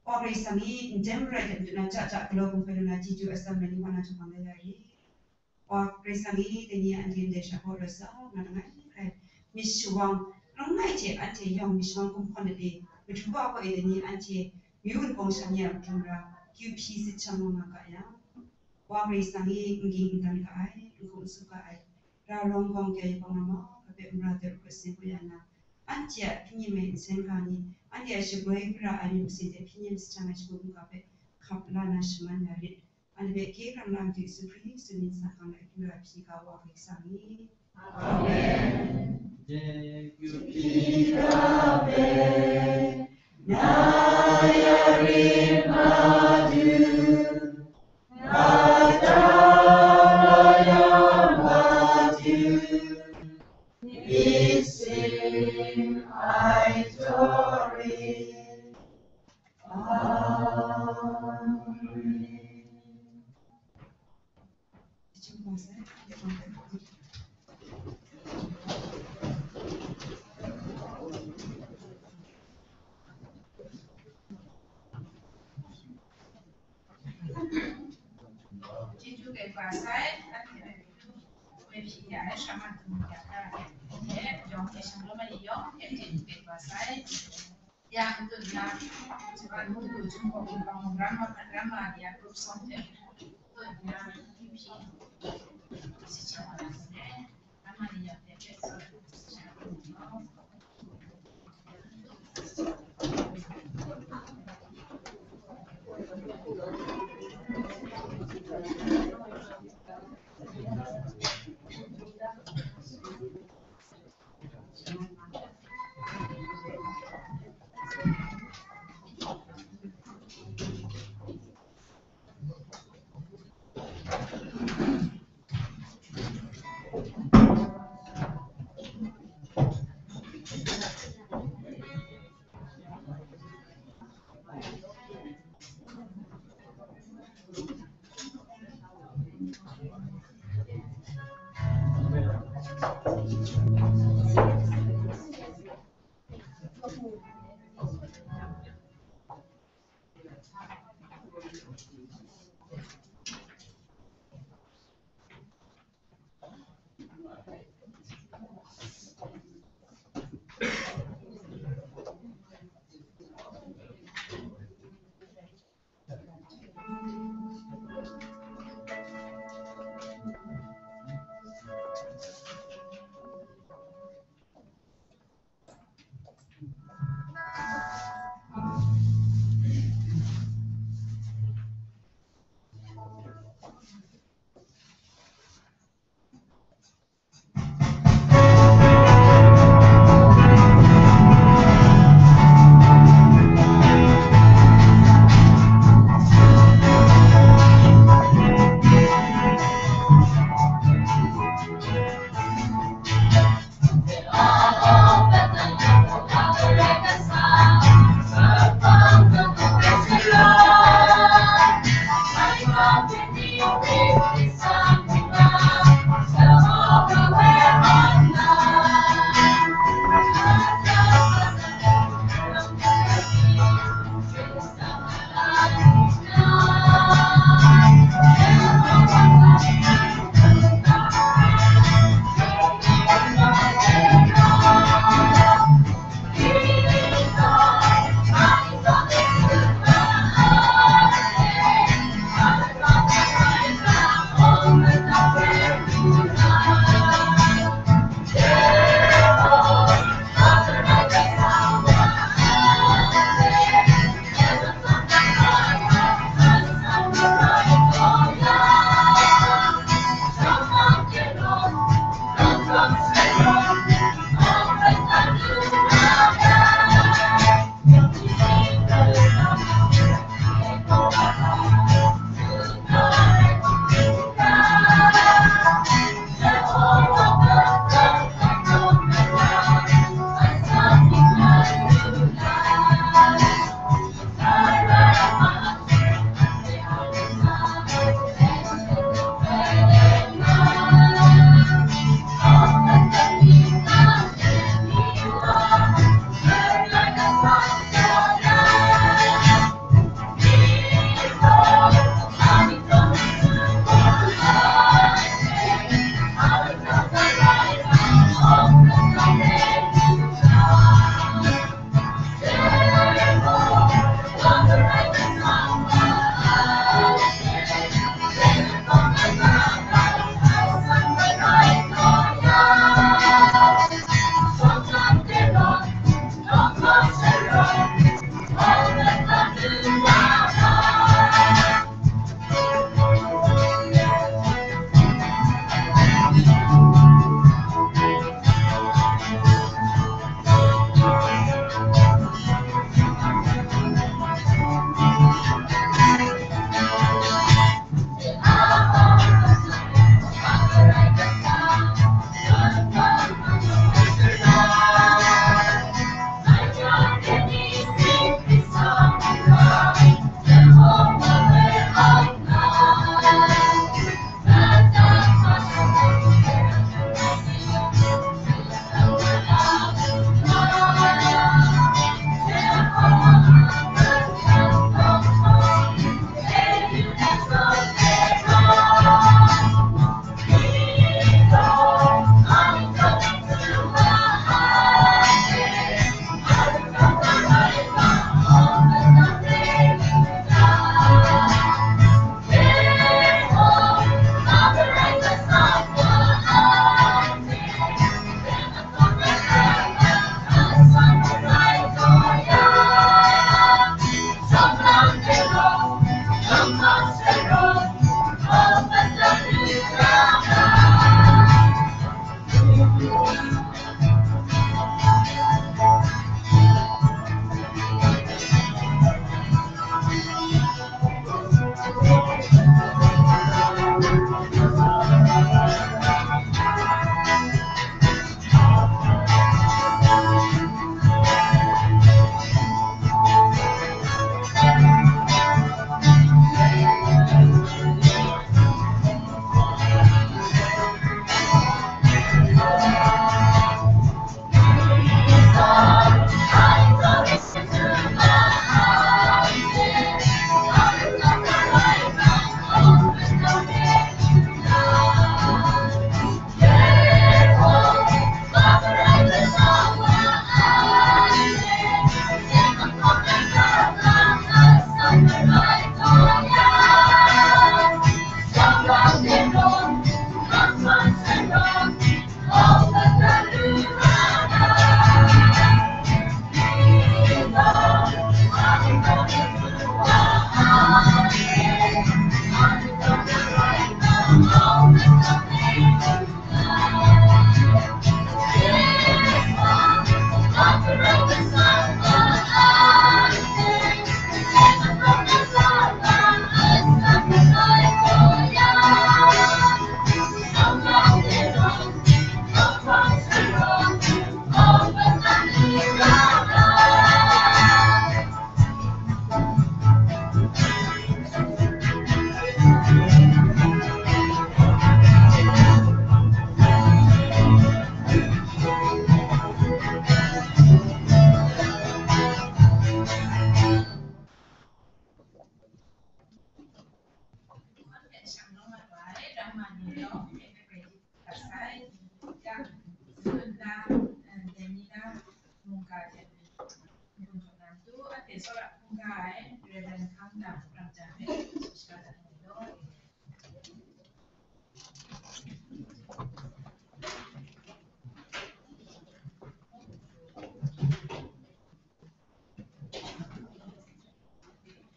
Wa Karai Kasang e, nden marai hte madu na ja ja galaw hkum hpe lu na chyeju atsam rai ni wa nang jaw bang da ya rit. Wa Karai Kasang e, dai ni anhte ndai sha gaw rawt sa nna langai hkrai myit shawang, langai hte anhte yawng myit shawang kumhkawn ai, madu wa gaw e, dai ni anhte amyu wunpawng sha ni a matu mara, akyu hpyi sahchang nga nga ga yang, Wa Karai Kasang e, n ging n dan ga ai, n hkum n tsup ga ai, ra rawng gawng kya yubak na mahkra hpe mara de ru hkrit sin kau ya na, anhte a hpyi nyim ai nsen ga ni, anhte a shaboi gara ai myit masin hte hpyi nyim sahchang ai shagu mungga hpe hkap la na shaman ya rit. Anhte hpe hkye hkrang na Madu Yesu Hkristu myit sa hkang na akyu ra hpyi ga Wa Karai Kasang i. Amen. Ya, n tut na, Taiwan munglu Jinghpaw Wunpawng Rama, Rama ya group song hte tut na, P P, si chang wa na se, Rama ni ya hpe hpe tsun, si chang wa na.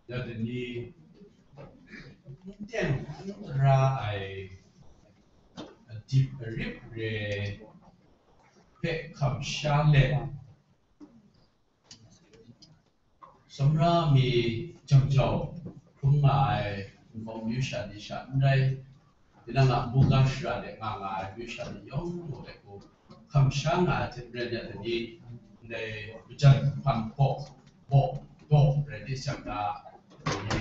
Ya dai ni n teng n tara ai adip arip re hpe kamsham let, sumra mi jang jau hkrum nga ai Wunpawng myu sha ni sha n rai, tinang a mungga shara de nga nga ai myu sha ni yawng gaw de ku hkam sha nga ai hte maren ya dai ni, ndai majan hpan hpaw baw daw rai di shang na, dai ni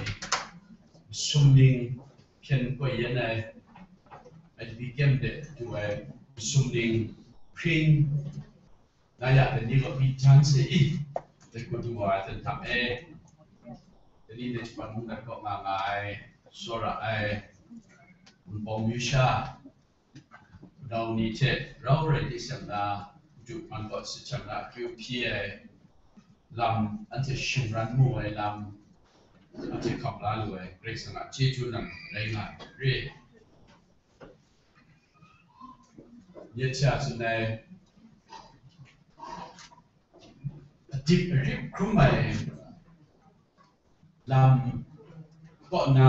sumning hpyen koi yan ai, ai di kyem de du ai sumning hpring na ya dai ni gaw myi jan se i, dai ku du wa ai hten htam e. Dai ni dai shapan mung dat kaw nga nga ai, tsawra ai, Wunpawng myu sha, nau ni hte rau rai di shang na, madu man kaw sit shang na akyu hpyi ai lam, anhte shingran mu ai lam, anhte hkam la lu ai, Karai Kasang a chyeju nang rai nga ai re. Yet sha tsun ai, adip arip hkrum ai lam kaw na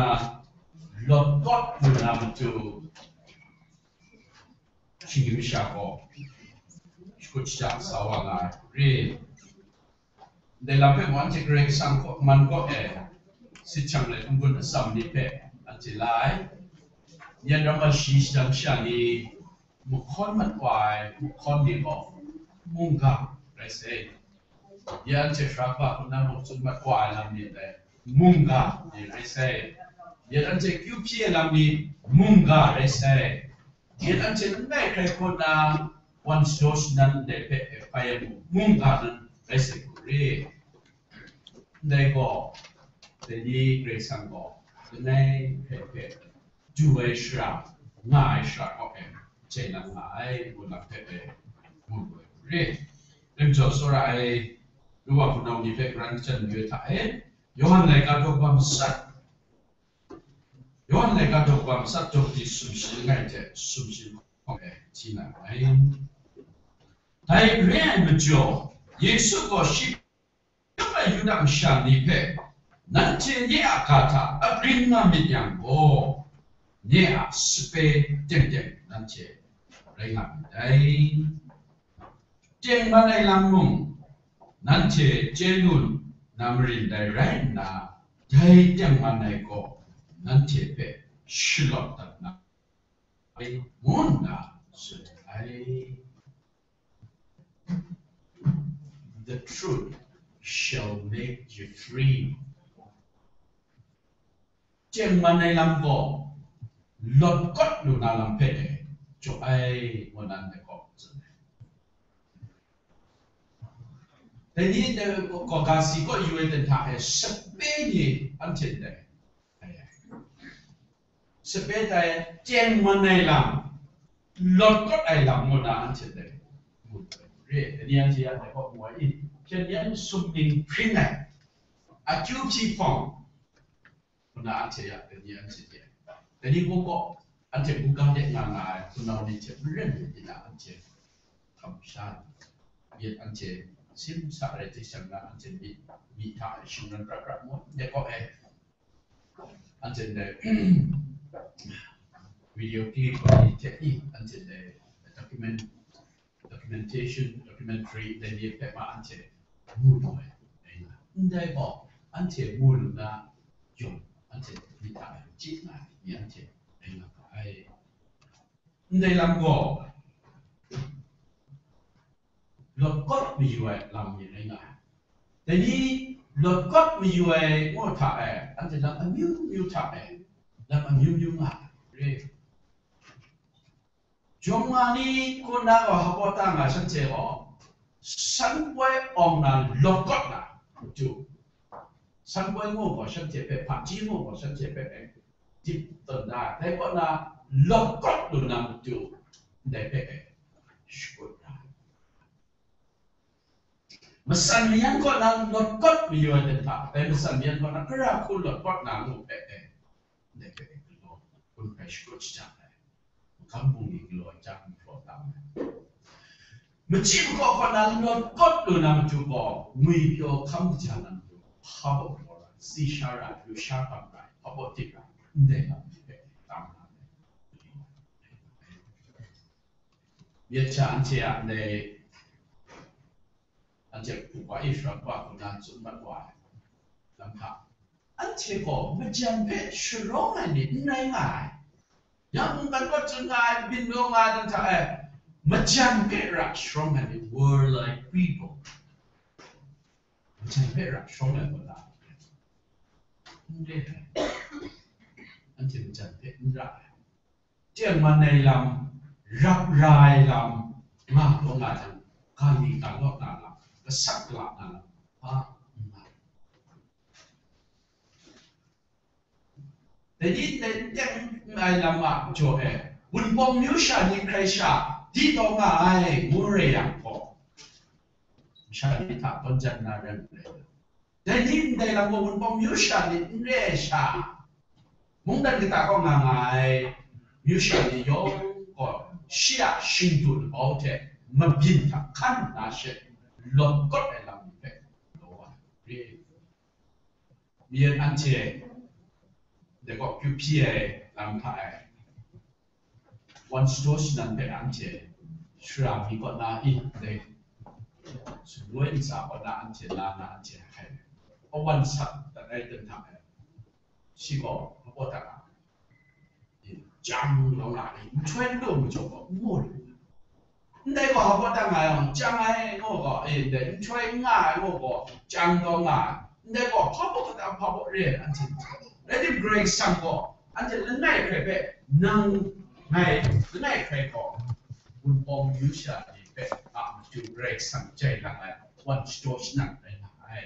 lawt kawt lu na matu shinggyim sha gaw shakut shajang sa wa nga ai re. Ndai lam hpe mung anhte Karai Kasang kaw man kaw e sit shang let n-gun atsam ni hpe anhte la ai. Yan ram ai shi shadang sha ni mahkawn mat wa ai mahkawn ni gaw mungga rai sai. Ya anhte hkra hpa hkrum na mung tsun mat wa ai lam ni dai mungga ni rai sai. Ya anhte kyu hpyi ai lam ni mungga rai sai. Ya anhte langai hkrai hkaw na wan shajaw shanan ndai hpe hpai ai mung mungga nan rai sai hku re. Ndai gaw, dai ni Karai Kasang gaw langai hkrai hpe du ai shara, nga ai shara kaw e, chye lang nga ai, ngu lam hpe e, ngu lu ai hku re. Rim jaw tsawra ai, ru wa hpunau ni hpe karan kachyan mayu ai hta e, Yawhan laika daw kaba matsat, Yawhan laika daw kaba matsat daw kadi sumshi langai hte sumshi hkawng e hti na nngai. Dai re ai majaw, Yesu gaw shi Dai Yuda masha ni hpe, nanhte nye a ga hta agrin nga myit yang gaw, nye a sape teng teng nanhte rai nga myit dai. Tengman ai lam mung, nanhte chye lu na marin dai rai nna, dai tengman ai gaw nanhte hpe shalawt dat na ai, ngu nna tsun ai. The truth shall make you free. Tengman ai lam gaw lawt kawt lu na lam hpe e, jaw ai, ngu nan de gaw tsun ai. Dai ni, dai gaw, gaw ga si kaw yu ai dan hta e, sape ni anhte ndai. Sape tai tengman ai lam, lawt kawt ai lam ngu na anhte dai mu ai re. Dai ni anhte ya dai kaw mu ai i, hpyen yan sumning hpring ai, akyu hpyi hpawng, ngu na anhte ya dai ni anhte dai. Dai ni mung gaw, anhte mungga de nga nga ai hpunau ni hte maren myit na anhte hkam sha myit, anhte sim sa rai hte shang na anhte myit, myit hta e shingran prat prat mu, de kaw e. Anhte ndai video clip ni hte i, anhte ndai document, documentation, documentary dai ni hpe ma anhte mu lu ai, rai nga. Ndai gaw, anhte mu lu na yawng, anhte myit hta e chye nga ai ni anhte rai nga ga ai. Ndai lam gaw, lawt kawt mayu ai lam mi rai nga ai. Dai ni lawt kawt mayu ai ngu hta e, anhte lam amyu myu hta e, lam amyu myu nga ai re. Jawng ma ni kaw na gaw hpa ta nga shanhte gaw, san poi awng na lawt kawt na matu, san poi ngu gaw shanhte hpe, hpaji ngu gaw shanhte hpe, dip tawn na, dai kaw na lawt kawt lu na matu, ndai hpe e, shakut na. Masan mayan kaw na lawt kawt mayu ai dan hta, dai masan mayan kaw na gara hku lawt kawt na ngu hpe e, ndai hpe e galaw, hkun hpe shakut shajang ai, magam bungli galaw ai chyang n hpraw tam ai. Machyi makaw kaw na lawt kawt lu na matu gaw, ngwipyaw hkam kaja na matu, hpa baw galaw ra. si sha ra, yu sha kam ra, hpa baw tik ra, ndai lam ni hpe tam na ai. Myit sha anhte a ndai, anhte hpu wa e, shara wa hku na tsun mat wa ai lam hta, anhte gaw majan hpe sharawng ai ni n rai nga ai. Ya mungkan kaw tsun nga ai, byin maw nga ai dan hta e, majan hpe ra sharawng ai ni, warlike people. Majan hpe ra sharawng ai gaw la, n re ai. Anhte majan hpe n ra ai. Tengman ai lam, rap ra ai lam, nga hkawng nga jang, ga li ga lawt na lam, gasat gala na lam, hpa n nga. Dai ni dai n teng ai lam a majaw e, Wunpawng myu sha ni hkrai sha di taw nga ai, ngu re yang gaw, masha ni hta tawn jan na rai nna, dai ni ndai lam gaw Wunpawng myu sha ni n re ai sha, mungdan kata kaw nga nga ai myu sha ni yawng gaw shi a shingdu labau hte mabyin hta hkan nna she lawt kawt ai lam ni hpe law wa ai. Myit anhte dai gaw kyu hpyi ai lam hta e, wan shadaw shanan hpe anhte shara mi kaw na i, dai sumloi ntsa kaw na anhte la na anhte hkai, awan sat dat ai dan hta e, shi gaw hpa baw dat ai. Jang law nga ai, nhtoi n lu majaw gaw, n mu lu. Ndai gaw hpa baw dat nga ai, jang ai ngu gaw, e, ndai nhtoi n nga ai ngu gaw, jang taw nga ai. Ndai gaw hpa baw dat, hpa baw re ai, anhte rai tim, Karai Kasang gaw anhte langai hkrai hpe, nang ngai langai hkrai gaw, Wunpawng myu sha ni hpe a matu Karai Kasang jai lang ai wan shadaw shanan rai nga ai.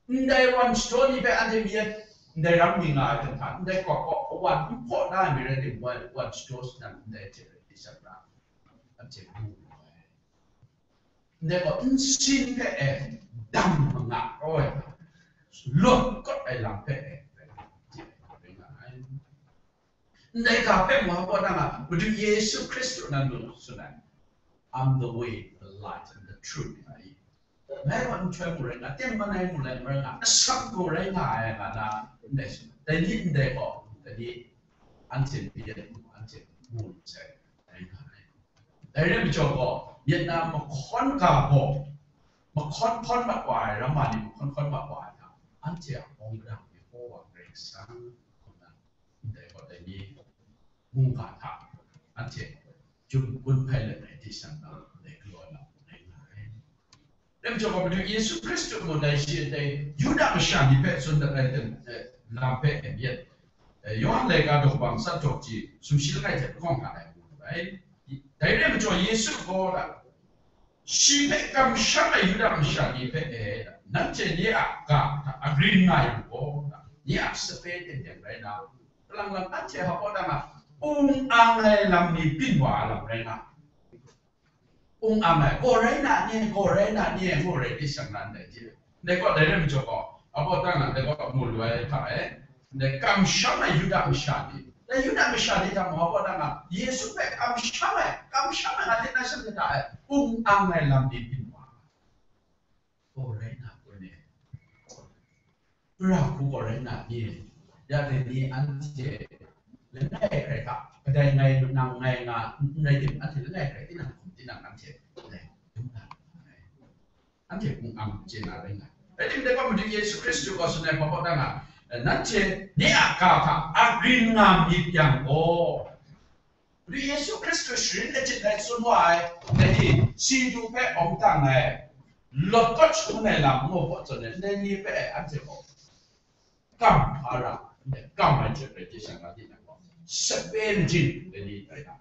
Ndai wan shadaw ni hpe anhte myit, ndai ram mi nga ai hte hta, ndai kawk kaw awan n hpaw na ai mi rai timung, wan shadaw shanan ndai hte rai di sat ra, anhte mu wu ai. Ndai gaw nsin hpe e dam manga kau ai, lawt kawt ai lam hpe e rai nga ai. Ndai ga hpe mung hpa baw dat nga, Madu Yesu Hkristu nan mung tsun ai, "I'm the way, the light, and the truth," nga i. Ngai gaw nhtoi mung rai nga, tengman ai mung rai nga, asak gaw rai nga ai, nga na ndai tsun ai. Dai ni ndai gaw, dai ni anhte myit, anhte mu lu sai, rai nga ai. Dai rai majaw gaw, myit na mahkawn ga gaw, mahkawn hkawn mat wa ai, ramma ni mahkawn hkawn mat wa ai hta, anhte a hpawng gadang Yehowa Karai Kasang, hkum na, ndai gaw dai ni mungga hta anhte jum gun hpai let ai hte shan na, ndai galaw na rai nga ai. Dai majaw gaw, Madu Yesu Hkristu mung dai shi a dai Yuda masha ni hpe tsun dat ai hte, eh, lam hpe e myit. Eh, Yawhan laika daw kaba atsat daw kachyi sumshi langai hte lahkawng hta e mu lu ai. Dai rai majaw, Yesu gaw la, shi hpe kamsham ai Yuda masha ni hpe e, nanhte nye a ga hta agrin nga yang gaw, nye a sape teng teng rai na, kalang lang anhte hpa baw dat nga, ung ang ai lam ni byin wa ai lam rai na, ung ang ai, gaw rai na ni, gaw rai na ni, ngu rai di shan na ndai hte, ndai gaw dai rai majaw gaw, hpa baw dat nga, ndai gaw mu lu ai hta e, ndai kamsham ai Yuda masha ni, dai Yuda masha ni hta mung hpa baw dat nga, Yesu hpe kamsham ai, kamsham ai nga hte na shan hta e, ung ang ai lam ni byin wa. Gaw rai na gaw ni, pra hku gaw rai na ni, ya dai ni anhte langai hkrai hta kadai ngai nang ngai nga n rai tim, anhte langai hkrai tinang hkum tinang anhte dai dum na ai. Anhte hpung ang chye na rai nga ai. Rai timung, dai gaw Madu Yesu Hkristu gaw tsun ai hpa baw dat nga, nanhte nye a ga hta agrin nga myit yang gaw, Madu Yesu Hkristu sharin achyin ai tsun wa ai, dai ni, si du hpe awng tang ai, lawt kawt shangun ai lam ngu hpaw tsun ai, ndai ni hpe anhte gaw kam hpa ra, kam ai hte rai hte shan rai di na gaw, sape majing dai ni tai na,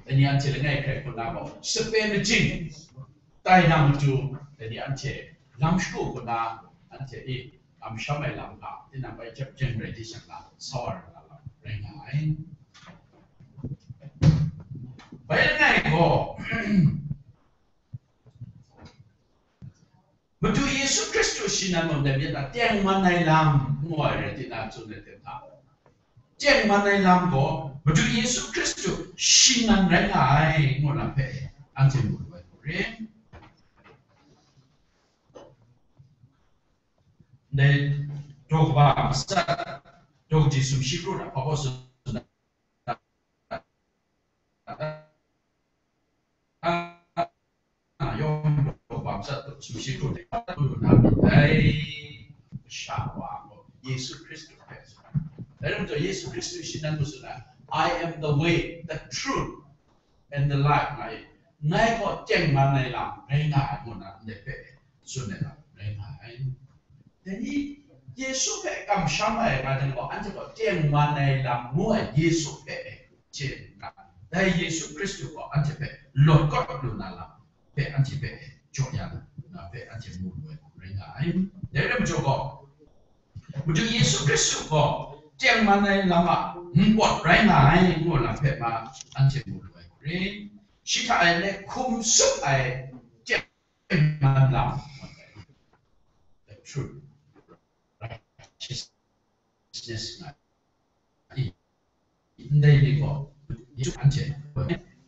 dai ni anhte langai hkrai hku na gaw, sape majing tai na matu, dai ni anhte lam shagu hku na, anhte e, kamsham ai lam hta, tinang bai jep jeng rai di shan na, sa wa ra na lam rai nga ai. Bai langai gaw, Madu Yesu Hkristu shi nan mung dai myit na, tengman ai lam ngu ai rai ti na, tsun ai hte hta, tengman ai lam gaw Madu Yesu Hkristu shi nan rai nga ai, ngu lam hpe anhte mu lu ai hku rin. Ndai daw kaba matsat, daw kaji sumshi kru na hpa baw tsun na, yawng daw kaba matsat sumshi kru na, lu na myit dai, Kasha wa gaw Yesu Hkristu hpe tsun ai. Dai rai majaw, Yesu Hkristu shi nan mu tsun ai, "I am the way, the truth, and the life," nga e. "Ngai gaw tengman ai lam rai nga ai," ngu na ndai hpe tsun ai lam rai nga ai. Dai ni Yesu hpe kamsham ai nga jang gaw, anhte gaw tengman ai lam ngu ai Yesu hpe chye nna, dai Yesu Hkristu gaw anhte hpe lawt kawt lu na lam hpe anhte hpe jaw ya na hpe anhte mu lu ai hku rai nga ai. Dai rai majaw gaw, Madu Yesu Hkristu gaw tengman ai lam a npawt rai nga ai ngu lam hpe ma anhte mu lu ai hku rai. Shi hta e le hkum tsup ai tengman lam, the truth, righteousness nga ai. Ndai ni gaw, Yesu anhte,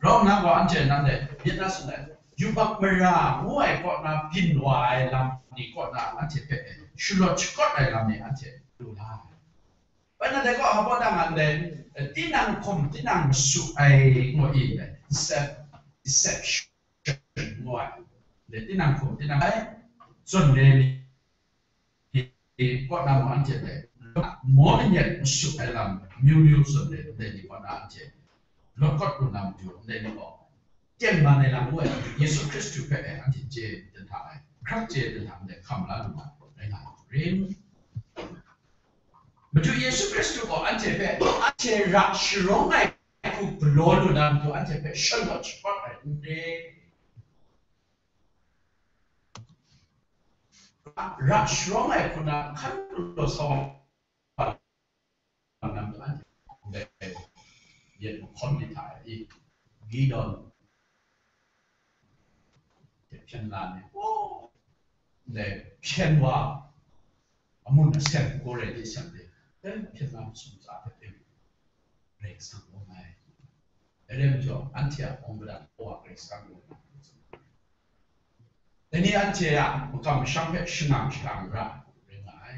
rau nna gaw anhte nang dai myit na tsun ai, yubak mara ngu ai kaw na byin wa ai lam ni kaw na anhte hpe shalawt shakawt ai lam ni anhte lu la ai. Bai na dai kaw, hpa baw dang a ndai, eh, tinang hkum, tinang masu ai ngu i ndai, decep-, deception ngu ai. Ndai tinang hkum, tinang ai, zawn re ni, i, kaw na mung anhte hpe, maw lanyet masu ai lam, myu myu zawn re ndai ni kaw na anhte lawt kawt lu na matu, ndai ni gaw, tengman ai lam ngu ai, Yesu Hkristu hpe e anhte chye dan hta ai, hkrak chye dan hta ndai hkam la lu na rai nga ai hku rin. Madu Yesu Hkristu gaw anhte hpe, anhte ra sharawng ai hku galaw lu na matu, anhte hpe shalawt shapawt ai n re. Ra sharawng ai hku na hkan galaw sa wa na matu, anhte ndai yet mahkawn myit hta e, Gideon hte hpyen la nna, oh, ndai hpyen wa, amun asem, Kore ni asem de, dai hpyen la masum tsa hpe teng Karai Kasang awng ai. Dai rai majaw, anhte a awng madan Kawa Karai Kasang awng ai. Dai ni anhte a makam masham hpe shangang shakang ra rai nga ai.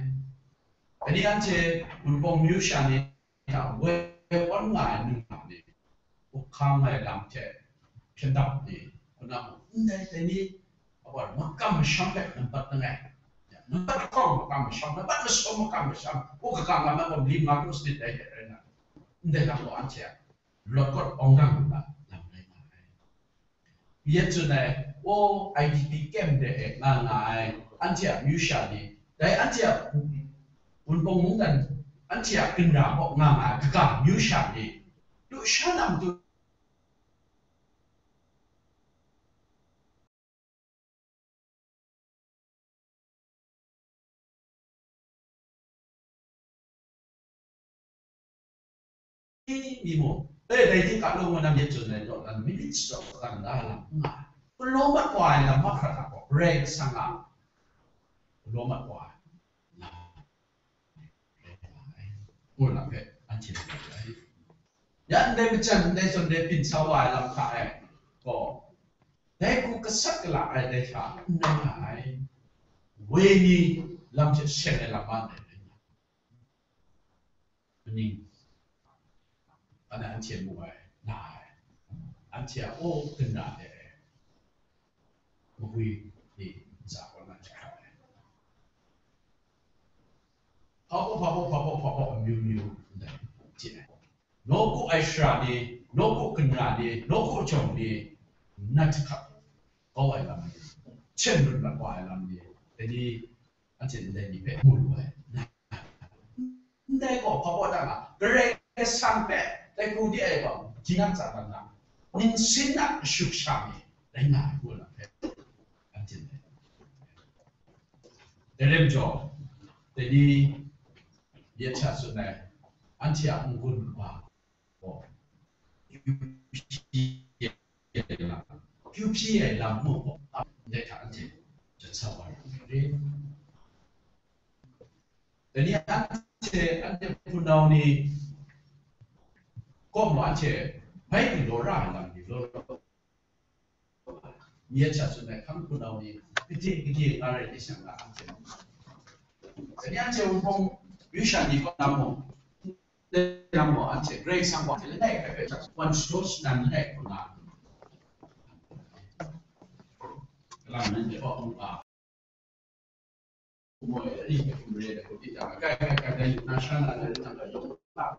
Dai ni anhte Wunpawng myu sha ni hta woi awn nga ai ningmang ni, up hkang ai lam hte hpyen dap ni, kaw na mung, ndai dai ni, a wa makam masham hpe nambat langai, nambat lahkawng makam masham, nambat masum makam masham, u kaga nga na gaw, lim nga kru sanit dai hte rai na, ndai lam gaw anhte a lawt kawt awng dang lu na lam rai nga ai. Yet tsun ai, o, I D P camp de e nga nga ai, anhte a myu sha ni, dai anhte a Wunpawng mungdan, anhte a ginra kaw nga nga ai kaga myu sha ni, lusha na matu mi mu. E, dai ting ka law ngu na myit tsun ai law, dan minit tsawk dan da lam n nga ai. Galaw mat wa ai lam mahkra hta gaw, Karai Kasang a galaw mat wa ai lam rai nga ai, ngu lam hpe anhte mu ai. Ya ndai majan, ndai zawn, ndai byin sa wa ai lam hta e gaw, dai hku gasat gala ai dai hta n rai nga ai. Woi ni lam hte seng ai lam ma ndai rai nga ai. Kaning, anhte mu ai, na ai, anhte a, o, ginra de ai, magwi ni ntsa kaw na hkra ai. Hpa baw, hpa baw, hpa baw, hpa baw, amyu myu ndai hte, nawku ai shara ni, nawku ginra ni, nawku jawng ni, nat hkap kau ai lam ni, hten mat wa ai lam ni, dai ni, anhte ndai ni hpe mu lu ai. Ndai gaw hpa baw dang a, Karai Kasang hpe dai hku de ai gaw, tinang tsa dan na, ningsin a shut sha mi rai nga ai, ngu na hpe, anhte ndai. Dai rai majaw, dai ni myit hta tsun ai, anhte a n-gun wa gaw, kyu hpyi ai lam, kyu hpyi ai lam mung gaw, ndai hta anhte jan sa wa ai. Dai ni anhte, anhte hpunau ni kaw mung anhte bai galaw ra ai lam ni law law, myit hta tsun ai hkang hpunau ni gade gade nga rai di shang na, anhte, Dai ni anhte Wunpawng myu sha ni kaw na mung, dai na mung, anhte Karai Kasang gaw hte langai hkrai hpe hkrat, wan shajaw shanan langai hkrum nga ai. Kalang nanhte kaw hkrum nga. Moi, ani hpe hkum re ai hku, tinang, kai, kai, kai, dai yu na, sha na, dai yu na, dai yu na.